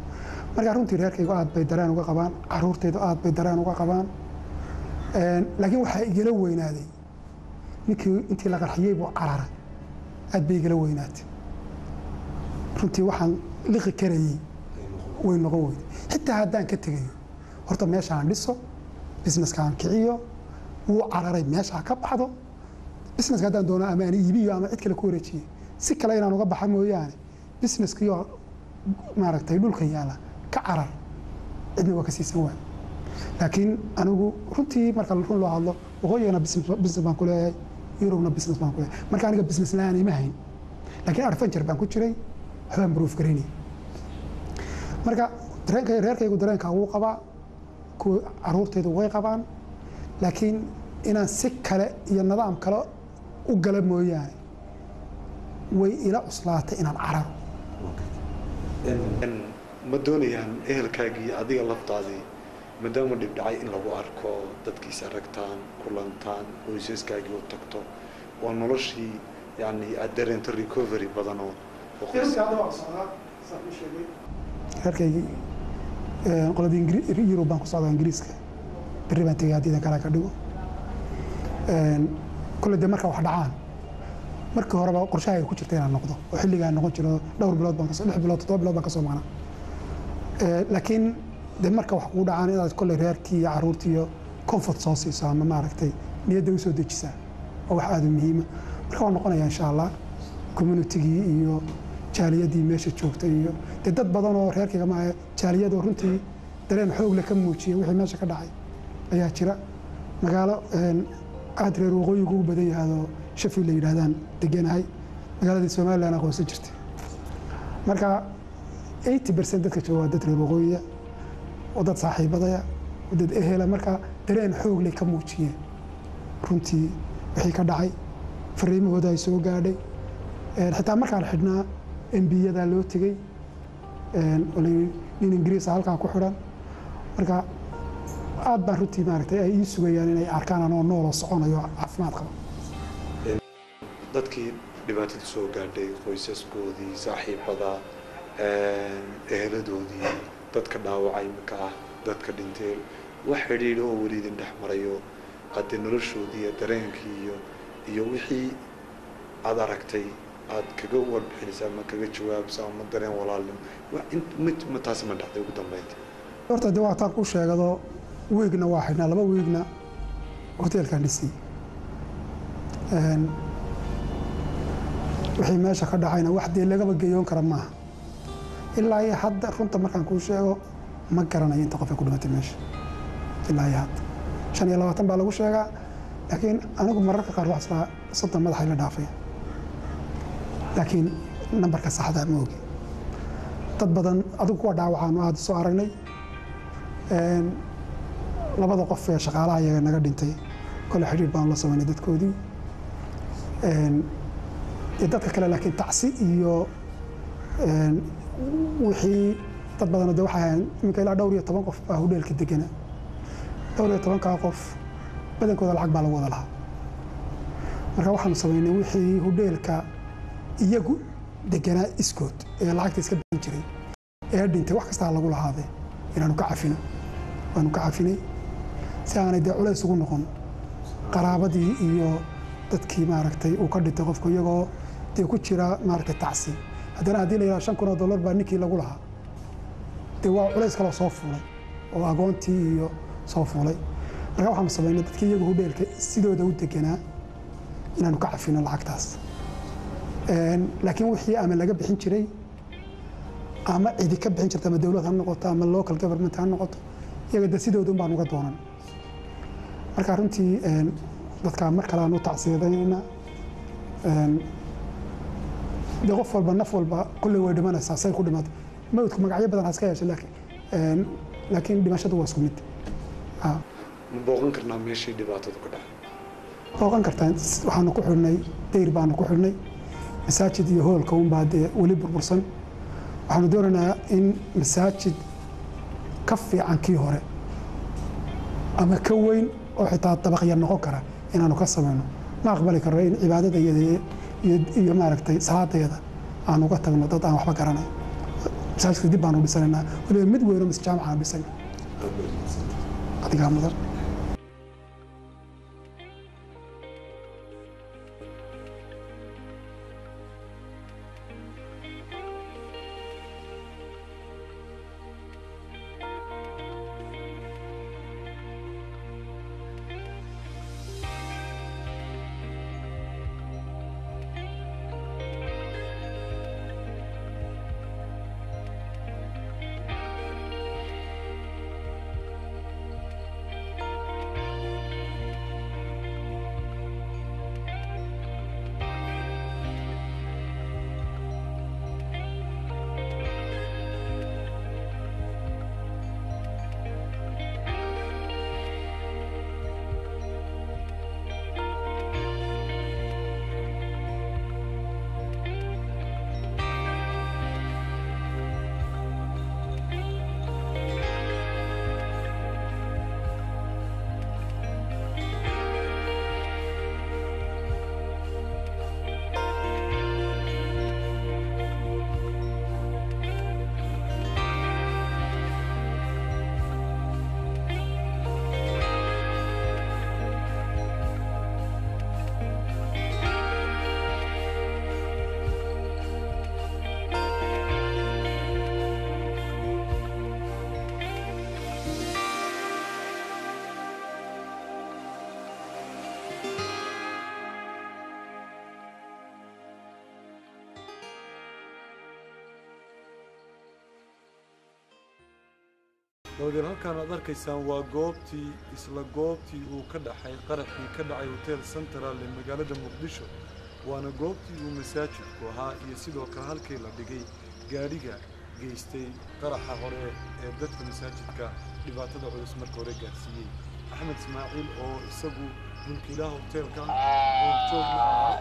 Marka runtii reerkaygu aad bay dareen uga qabaan, caruurtaydu aad bay dareen uga qabaan, laakiin waxaa igala weynaaday ninkii intii la qarxiyey buu cararay. Aad bay igala weynaatay runtii. Waxaan liqi karayey way noqon weyday. Xitaa haddaan ka tegayo, horta meesha aan dhiso, businesska aan kiciyo. Wuu cararay, meesha ha ka baxdo businesska. Haddaan doono ama aan iibiyo ama cid kale ku wareejiye, si kale inaan uga baxa mooyaane, businesskiyo maaragtay dhulka yaala ka carar, cidna waa ka siisan waay. Laakiin anigu runtii marka run loo hadlo, waqooyigana business baan ku leeyahay, Yurubna business baan ku leeyahay. Marka aniga business la'aan ima hayn, laakiin adventure baan ku jiray, waxbaan proof garaynay. Marka dareenka reerkaygu dareenka wuu qabaa, kuwa caruurtaydu way qabaan, laakiin inaan si kale iyo nidaam kale u gala mooyaane, way ila cuslaatay inaan cararo.
Ma doonayaan ehelkaagii, adiga laftaadii, maadaama dhib dhacay, in lagu arko, dadkiisa aragtaan, kulantaan, qoysaskaagii u tagto oo noloshii yani aad dareento recovery badan oo
Reerkaygii qoladii Yurub baan ku socdaa, Ingiriiska berri baan tegay haddii idan kale ka dhigo. Kule dee marka wax dhacaan, markii horeba qorshahayga ku jirta inaan noqdo oo xilligaan noqon jiro. Dhowr bilood baan kasoo, 6 bilood, 7 bilood baan kasoo maqnaa. Laakiin dee marka wax kugu dhacaan, inaad kolley reerkii iyo carruurtii iyo comfort soo siiso ama maaragtay niyadda u soo dejisaa oo wax aada u muhiima. Marka waan noqonayaa, insha Allah. Communitygii iyo jaaliyadii meesha joogtay iyo dee dad badan oo reerkayga maaha, jaaliyadoo runtii dareen xoog leh ka muujiyay wixii meesha ka dhacay ayaa jira. Magaalo aad reer waqooyigu ugu badan yahaadoo Sheffield la yidhahdaan deganahay, magaaladii Somaliland aqoonsan jirtay. Marka 80% dadka jooga waa dad reer waqooyiya oo dad saaxiibadaya oo dad ehela. Marka dareen xoog leh ka muujiyeen runtii wixii ka dhacay, fariimahooda ay soo gaadhay. Xitaa markaan xidhnaa MP-yadaa loo tegey oo la yidhi nin Ingiriisa halkaa ku xidhan. Marka aad baan runtii maaragtay ay ii sugayaan inay arkaan anoo nooloo soconayo, caafimaad qaba.
Dadkii dhibaatada soo gaadhay, qoysaskoodii, saaxiibada, eheladoodii, dadka dhaawacay imika ah, dadka dhintay, wax xidhiidho oo weli idin dhex marayo haddee noloshoodii iyo dareenkii iyo wixii aad aragtay aad kaga warbixinaysa ama kaga jawaabaysa ama dareen walaalnimo ma taasi ma dhacday ugu dambeyntii?
Horta dee waataan ku sheegado, wiigna waa xidhnaa, 2 wiigna hoteelkaan dhisay. Wixii meesha ka dhacayna wax dee lagaba geeyoon kara maaha. Ilaa iyo hadda, runta markaan kuu sheego, ma garanayo inta qof ay ku dhimatay meesha. Ilaa iyo hadda 25 baa lagu sheegaa, laakiin anigu mararka qaar waxaa islaa 30 madaxay la dhaafaya, laakiin nambarka saxda ma ogi. Dad badan adigu kuwa dhaawacaanu aada soo aragnay. Labada qof ee shaqaalaha iyaga naga dhintay, kole xidhiir baanu la samaynay dadkoodii iyo dadka kale, laakiin tacsi iyo wixii dad badan de waxay ahayn. Iminka ilaa dhowr iyo toban qof baa hudheelka degana. Dhowr iyo tobankaa qof badankooda lacag baa lagu wada lahaa. Marka waxaanu samaynay wixii hudheelka iyagu deganaa iskood ee lacagta iska bixin jiray ee dhintay, wax kastaa lagu lahaadee, inaanu ka cafino. Waanu ka cafinay si aanay dee culays ugu noqon qaraabadii iyo dadkii maaragtay uu ka dhintay qofku, iyagoo dee ku jira maaragtay tacsi. Haddana haddii la yidhaha $5,000 baa ninkii lagu lahaa, Dee waa culays kaloo soo fuulay oo agoontii iyo soo fuulay. Marka waxaanu samaynay dadkii iyagu hudheelka sidooda u deganaa inaanu ka cafino lacagtaas. Laakiin wixii ama laga bixin jiray ama cidi ka bixin jirta, ama dowlad ha noqoto ama local government ha noqoto, iyaga de sidooda un baan uga doonan. Marka runtii dadka mar kale aan u tacsiyadaynayna. Dee qof walba, naf walba kolley way dhimanaysaa, say ku dhimatay mawdku magacyo badan ha iska yeeshay, laakiin dhimashadu waa isku mid.
Ma booqan karnaa meeshii dhibaatadu ka dhacay?
Booqan kartaa. Waxaanu ku xidhnay dayr baanu ku xidhnay. Masaajid iyo hoolka unbaa dee weli burbursan. Waxaanu doonaynaa in masaajid ka fiican kii hore ama ka weyn oo xitaa dabaqya noqon kara inaanu ka samayno. Ma aqbali karno in cibaadada iyo maaragtay salaadeeda aan uga tagno dad aan waxba garanayn. Masaajidka dib baanu dhisanaynaa, weliba mid weyn oo mas jaamac aanu dhisayna. Adigaa mudan.
Dabadeed halkaan aad arkaysaan waa goobtii, isla goobtii uu ka dhaxay qaraxii ka dhacay Hotel Central ee magaalada Muqdisho, waana goobtii uu masaajidku ahaa iyo sidoo kale halkii la dhigay gaadhiga geystay qaraxa hore ee dadka masaajidka dhibaatada culus marka hore gaarsiiyey. Axmed Ismaaciil oo isagu mulkiilaha hoteelka oo joogna ahaa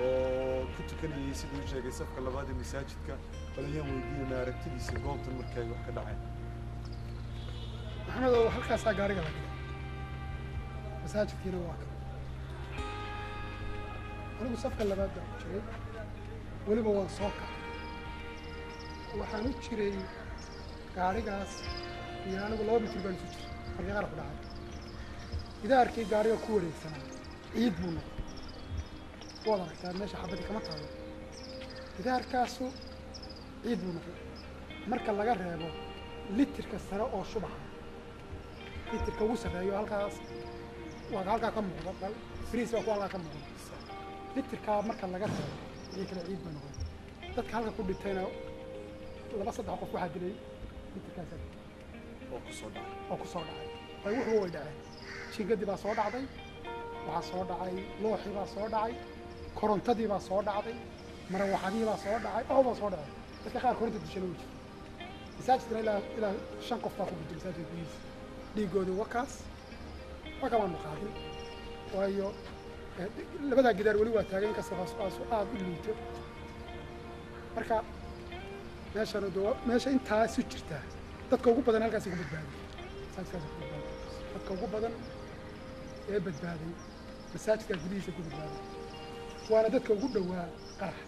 oo ku tukanayay siduu sheegay safka labaad ee masaajidka, bal ayaan weydiinanaa aragtidiisa goobtan markii ay wax ka dhaceen.
Maxamed, oo halkaasaa gaariga la dhigay, masaajidkiina waa kan. Anigu safka labaad baan ku jiray, weliba waan soo kacay. Waxaan u jiray gaarigaas iyo anigu 2 mitir baan isu jiray markii qaraxu dhacay. Gidaarkii gaariga ku wareegsanaa ciid buu noqday. Waad aragtaa, meesha xabadii kama taalo. Gidaarkaasu ciid buu noqday marka laga reebo litirka sare oo shubaxa, litirka ugu sarreeyo halkaas waa halkaa ka muuqda, bal bariis waa ku halkaa ka muuqda. Litirkaa marka laga reebo, wixii kale ciid bay noqday. Dadka halka ku dhintayna laba saddex qof waxaa dilay litirkaas
oo ku soo dhacay.
Oo ku soo dhacay. Ay wuxuu way dhaceen. Jiingadii baa soo dhacday, waxaa soo dhacay looxii baa soo dhacay, korontadii baa soo dhacday, marawaxadihii baa soo dhacay, oo baa soo dhacay. Dadka qaar koronta dishana way jirta. Masaajidkana ilaa shan qof baa ku dhintay masaajidka gudihiisa. Dhiigoodii wakaas waa kamaanu qaadin, waayo labadaa gidaar weli waa taagan, inkasta hoos aad u liito. Marka meeshan de meesha intaasu jirtaa, dadka ugu badan halkaasi ku badbaaday, masaajidkaasi ku badbaaday. Dadka ugu badan ee badbaaday masaajidkaa gudihiisa ku badbaaday, waana dadka ugu dhowaa qarax.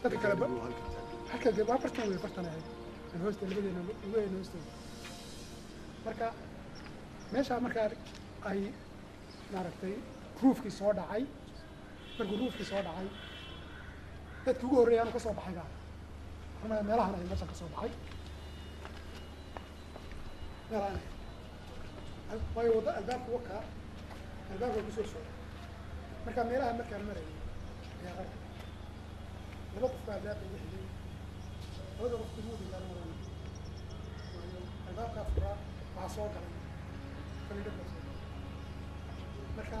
Dadka kale halka waa bartan wey, bartan ahayd aan hoosta labadeena lugaheena hoostooda. Marka meeshaa markaa ay maaragtay roofkii soo dhacay, markuu roofkii soo dhacay, dadkii ugu horreeyay anu ka soo baxay baa meelahan ay meeshan ka soo baxay. Meel aan ahayn, waayo wadda albaabka wakaa, albaabka kusoo socda. Marka meelaha markaan marayay ayaa qarax, laba qof baa albaabka iga xigay. Labada qof gudmooda gaala marana, waayo albaabkaa furaa, waxaa soo galay falidhab baa soo galay. Marka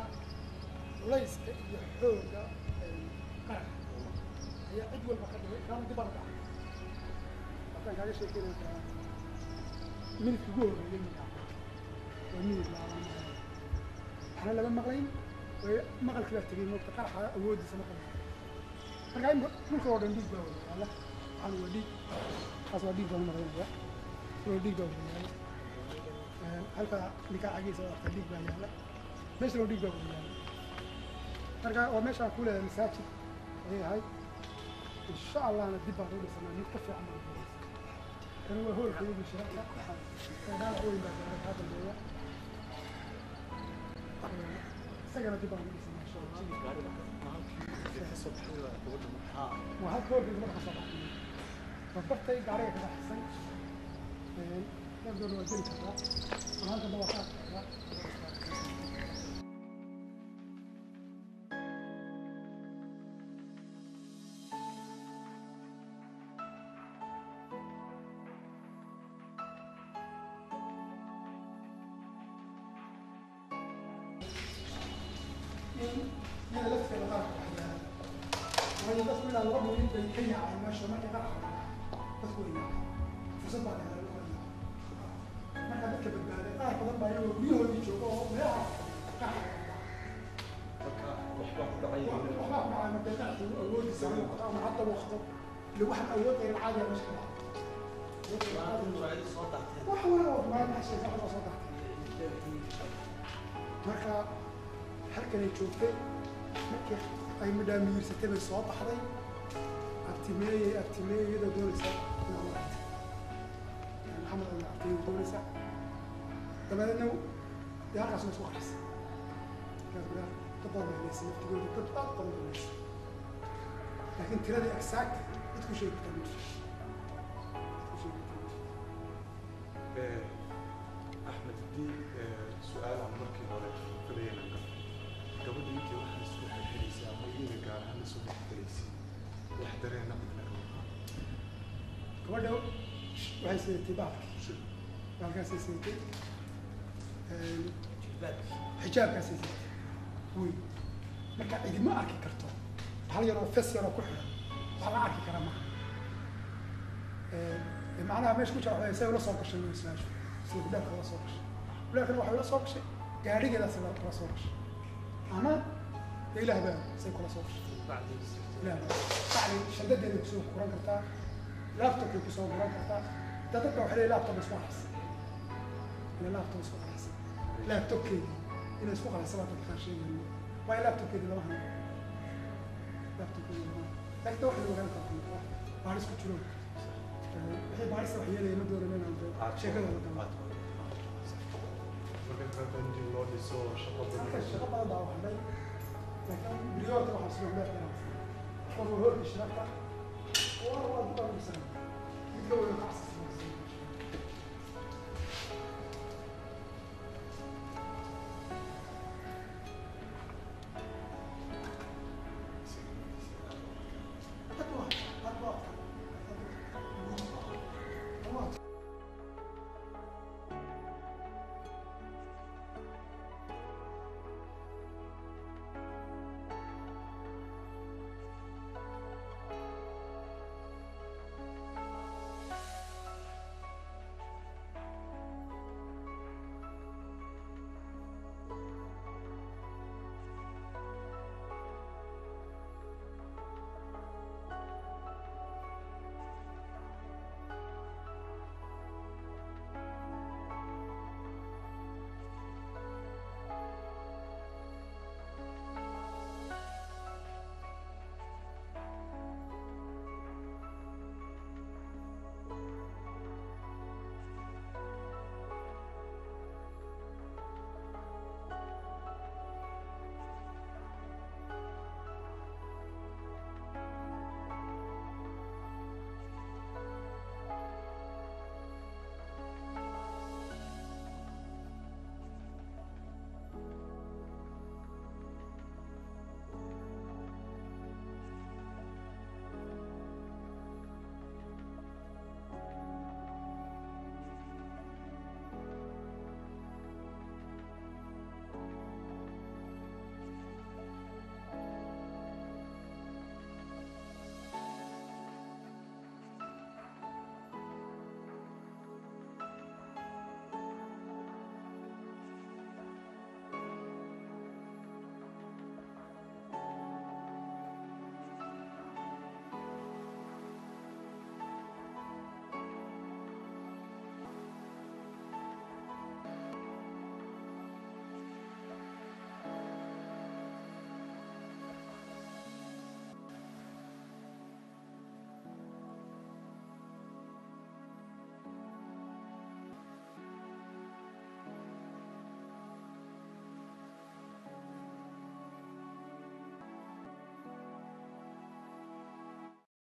culayska iyo xoogga qaraxa ayaa cid walba ka dhigay kaana dib baan u dhacay. Haddaan kaaga sheekeynaya karaa, minidka ugu horreeyay markaa waa minid laaban, waxna lama maqlayn, way maqalkii baa tegey, moogta qaraxa awooddiisa maqal. Marka imika dhulka oo dhan dhiig baa wada yaalla. Waxaan waa dhiig, kaas waa dhiig baan u malaynaya, waa dhiig baa wada yaalla. Halka ninkaa cagiisa oo arka dhiig baa yaalla, meeshan oo dhiig baa wada yaalla. Marka waa meeshaan ku leeyahay masaajid ayay ahayd. Insha Allahna dib baan u dhisanaa, mid ka fiican baan u dhisanaa. Kan waa hoolka ugu shirarka, dhaawac weyn baa gaaray kaa dambeeya, isagana dib baan u dhisanaa insha Allah. Waa halka hoolka gabadha ka soo baxay, waa bartay gaariga ka baxsay. Doona waa geli kartaa ama halkan waa ka arki kartaa. In iyada lafteeda qaarka waxyaala, waayo dadku ilaa 2 minid bay ka yaaceen meesha. Markii qaraxa dadku way yaaceen, fursad baa la helay lagu kala yaaco. Marka dadka badbaaday qaar badan baa iyagoo guryahoodii jooga oo meelaha qaraxa
Marka waxbaa ku dhacay,
waxbaa ku dhacay. Marka qaraxu awoodiisa ha noqoto ama hadda waqto ile waxaan awood ayran caadiya meesha ka dhacay, wax wala oo muraayad maxshay wax soo daatay. Marka halkanay joogtay, markii ay midhaamiyirsatay bay soo baxday. Abtimeeyey, abtimeeyey, iyadoo doonaysa inaan aragtay Maxamed Cumar abtay doonaysa. Dabadeedna dee halkaas way isku qarxisay. Markaas gudaha dad badan bay leysay, naftigooda dad aad badan bay leysay, laakiin tiradii exact cid ku sheegi kartaa ma jirto, cid ku sheegi kartaa ma jirto.
Axmed, haddii su-aal aan markii hore filayay inaan galo, gabadha intii waxaa isku xirxiraysay ama iyaga gaar ahaan isu dhexgalaysay, wax dareena midna kama qaado?
Gabadha waxay sidatay bahalkii, bahalkaasay sidatay, xijaabkaasay sidatay weyn. Marka cidima arki karto, hal yaroo fes yaroo ku xiran wax la arki kara maaha. Macnaha meesha ku jira waxay say ula soo gashay wey su-aashu, sida hudheelka ula soo gashay. Hudheelkana waxay ula soo gashay gaadhigeedaas kula soo gashay, ama dee Ilaah baa say kula soo gashay, Ilaah baa bacdi shandadeeday kusoo guran kartaa, laptopkay kusoo guran kartaa. Xitaa dadka waxay leeyihin laptop isku qarxisay, inay laptop isku qarxisay, laptopkeedii inay isku qarxisay baa dadka qaar sheegayaan. Waayo laptopkeedii lama hayo, laptopkeedii lama hayo. Laakiin wax la ogaan karo wax baaris ku jiro, wixii baarista wax yeelaya ma doonan inaan dee sheekadooda galo.
Marka qaybta intii loo dhiso shaqo
Halka
badan,
shaqo badan baa waxdhay, laakiin priority waxaan sida hudheelka inaan furo. Qofka hoolkii shirarka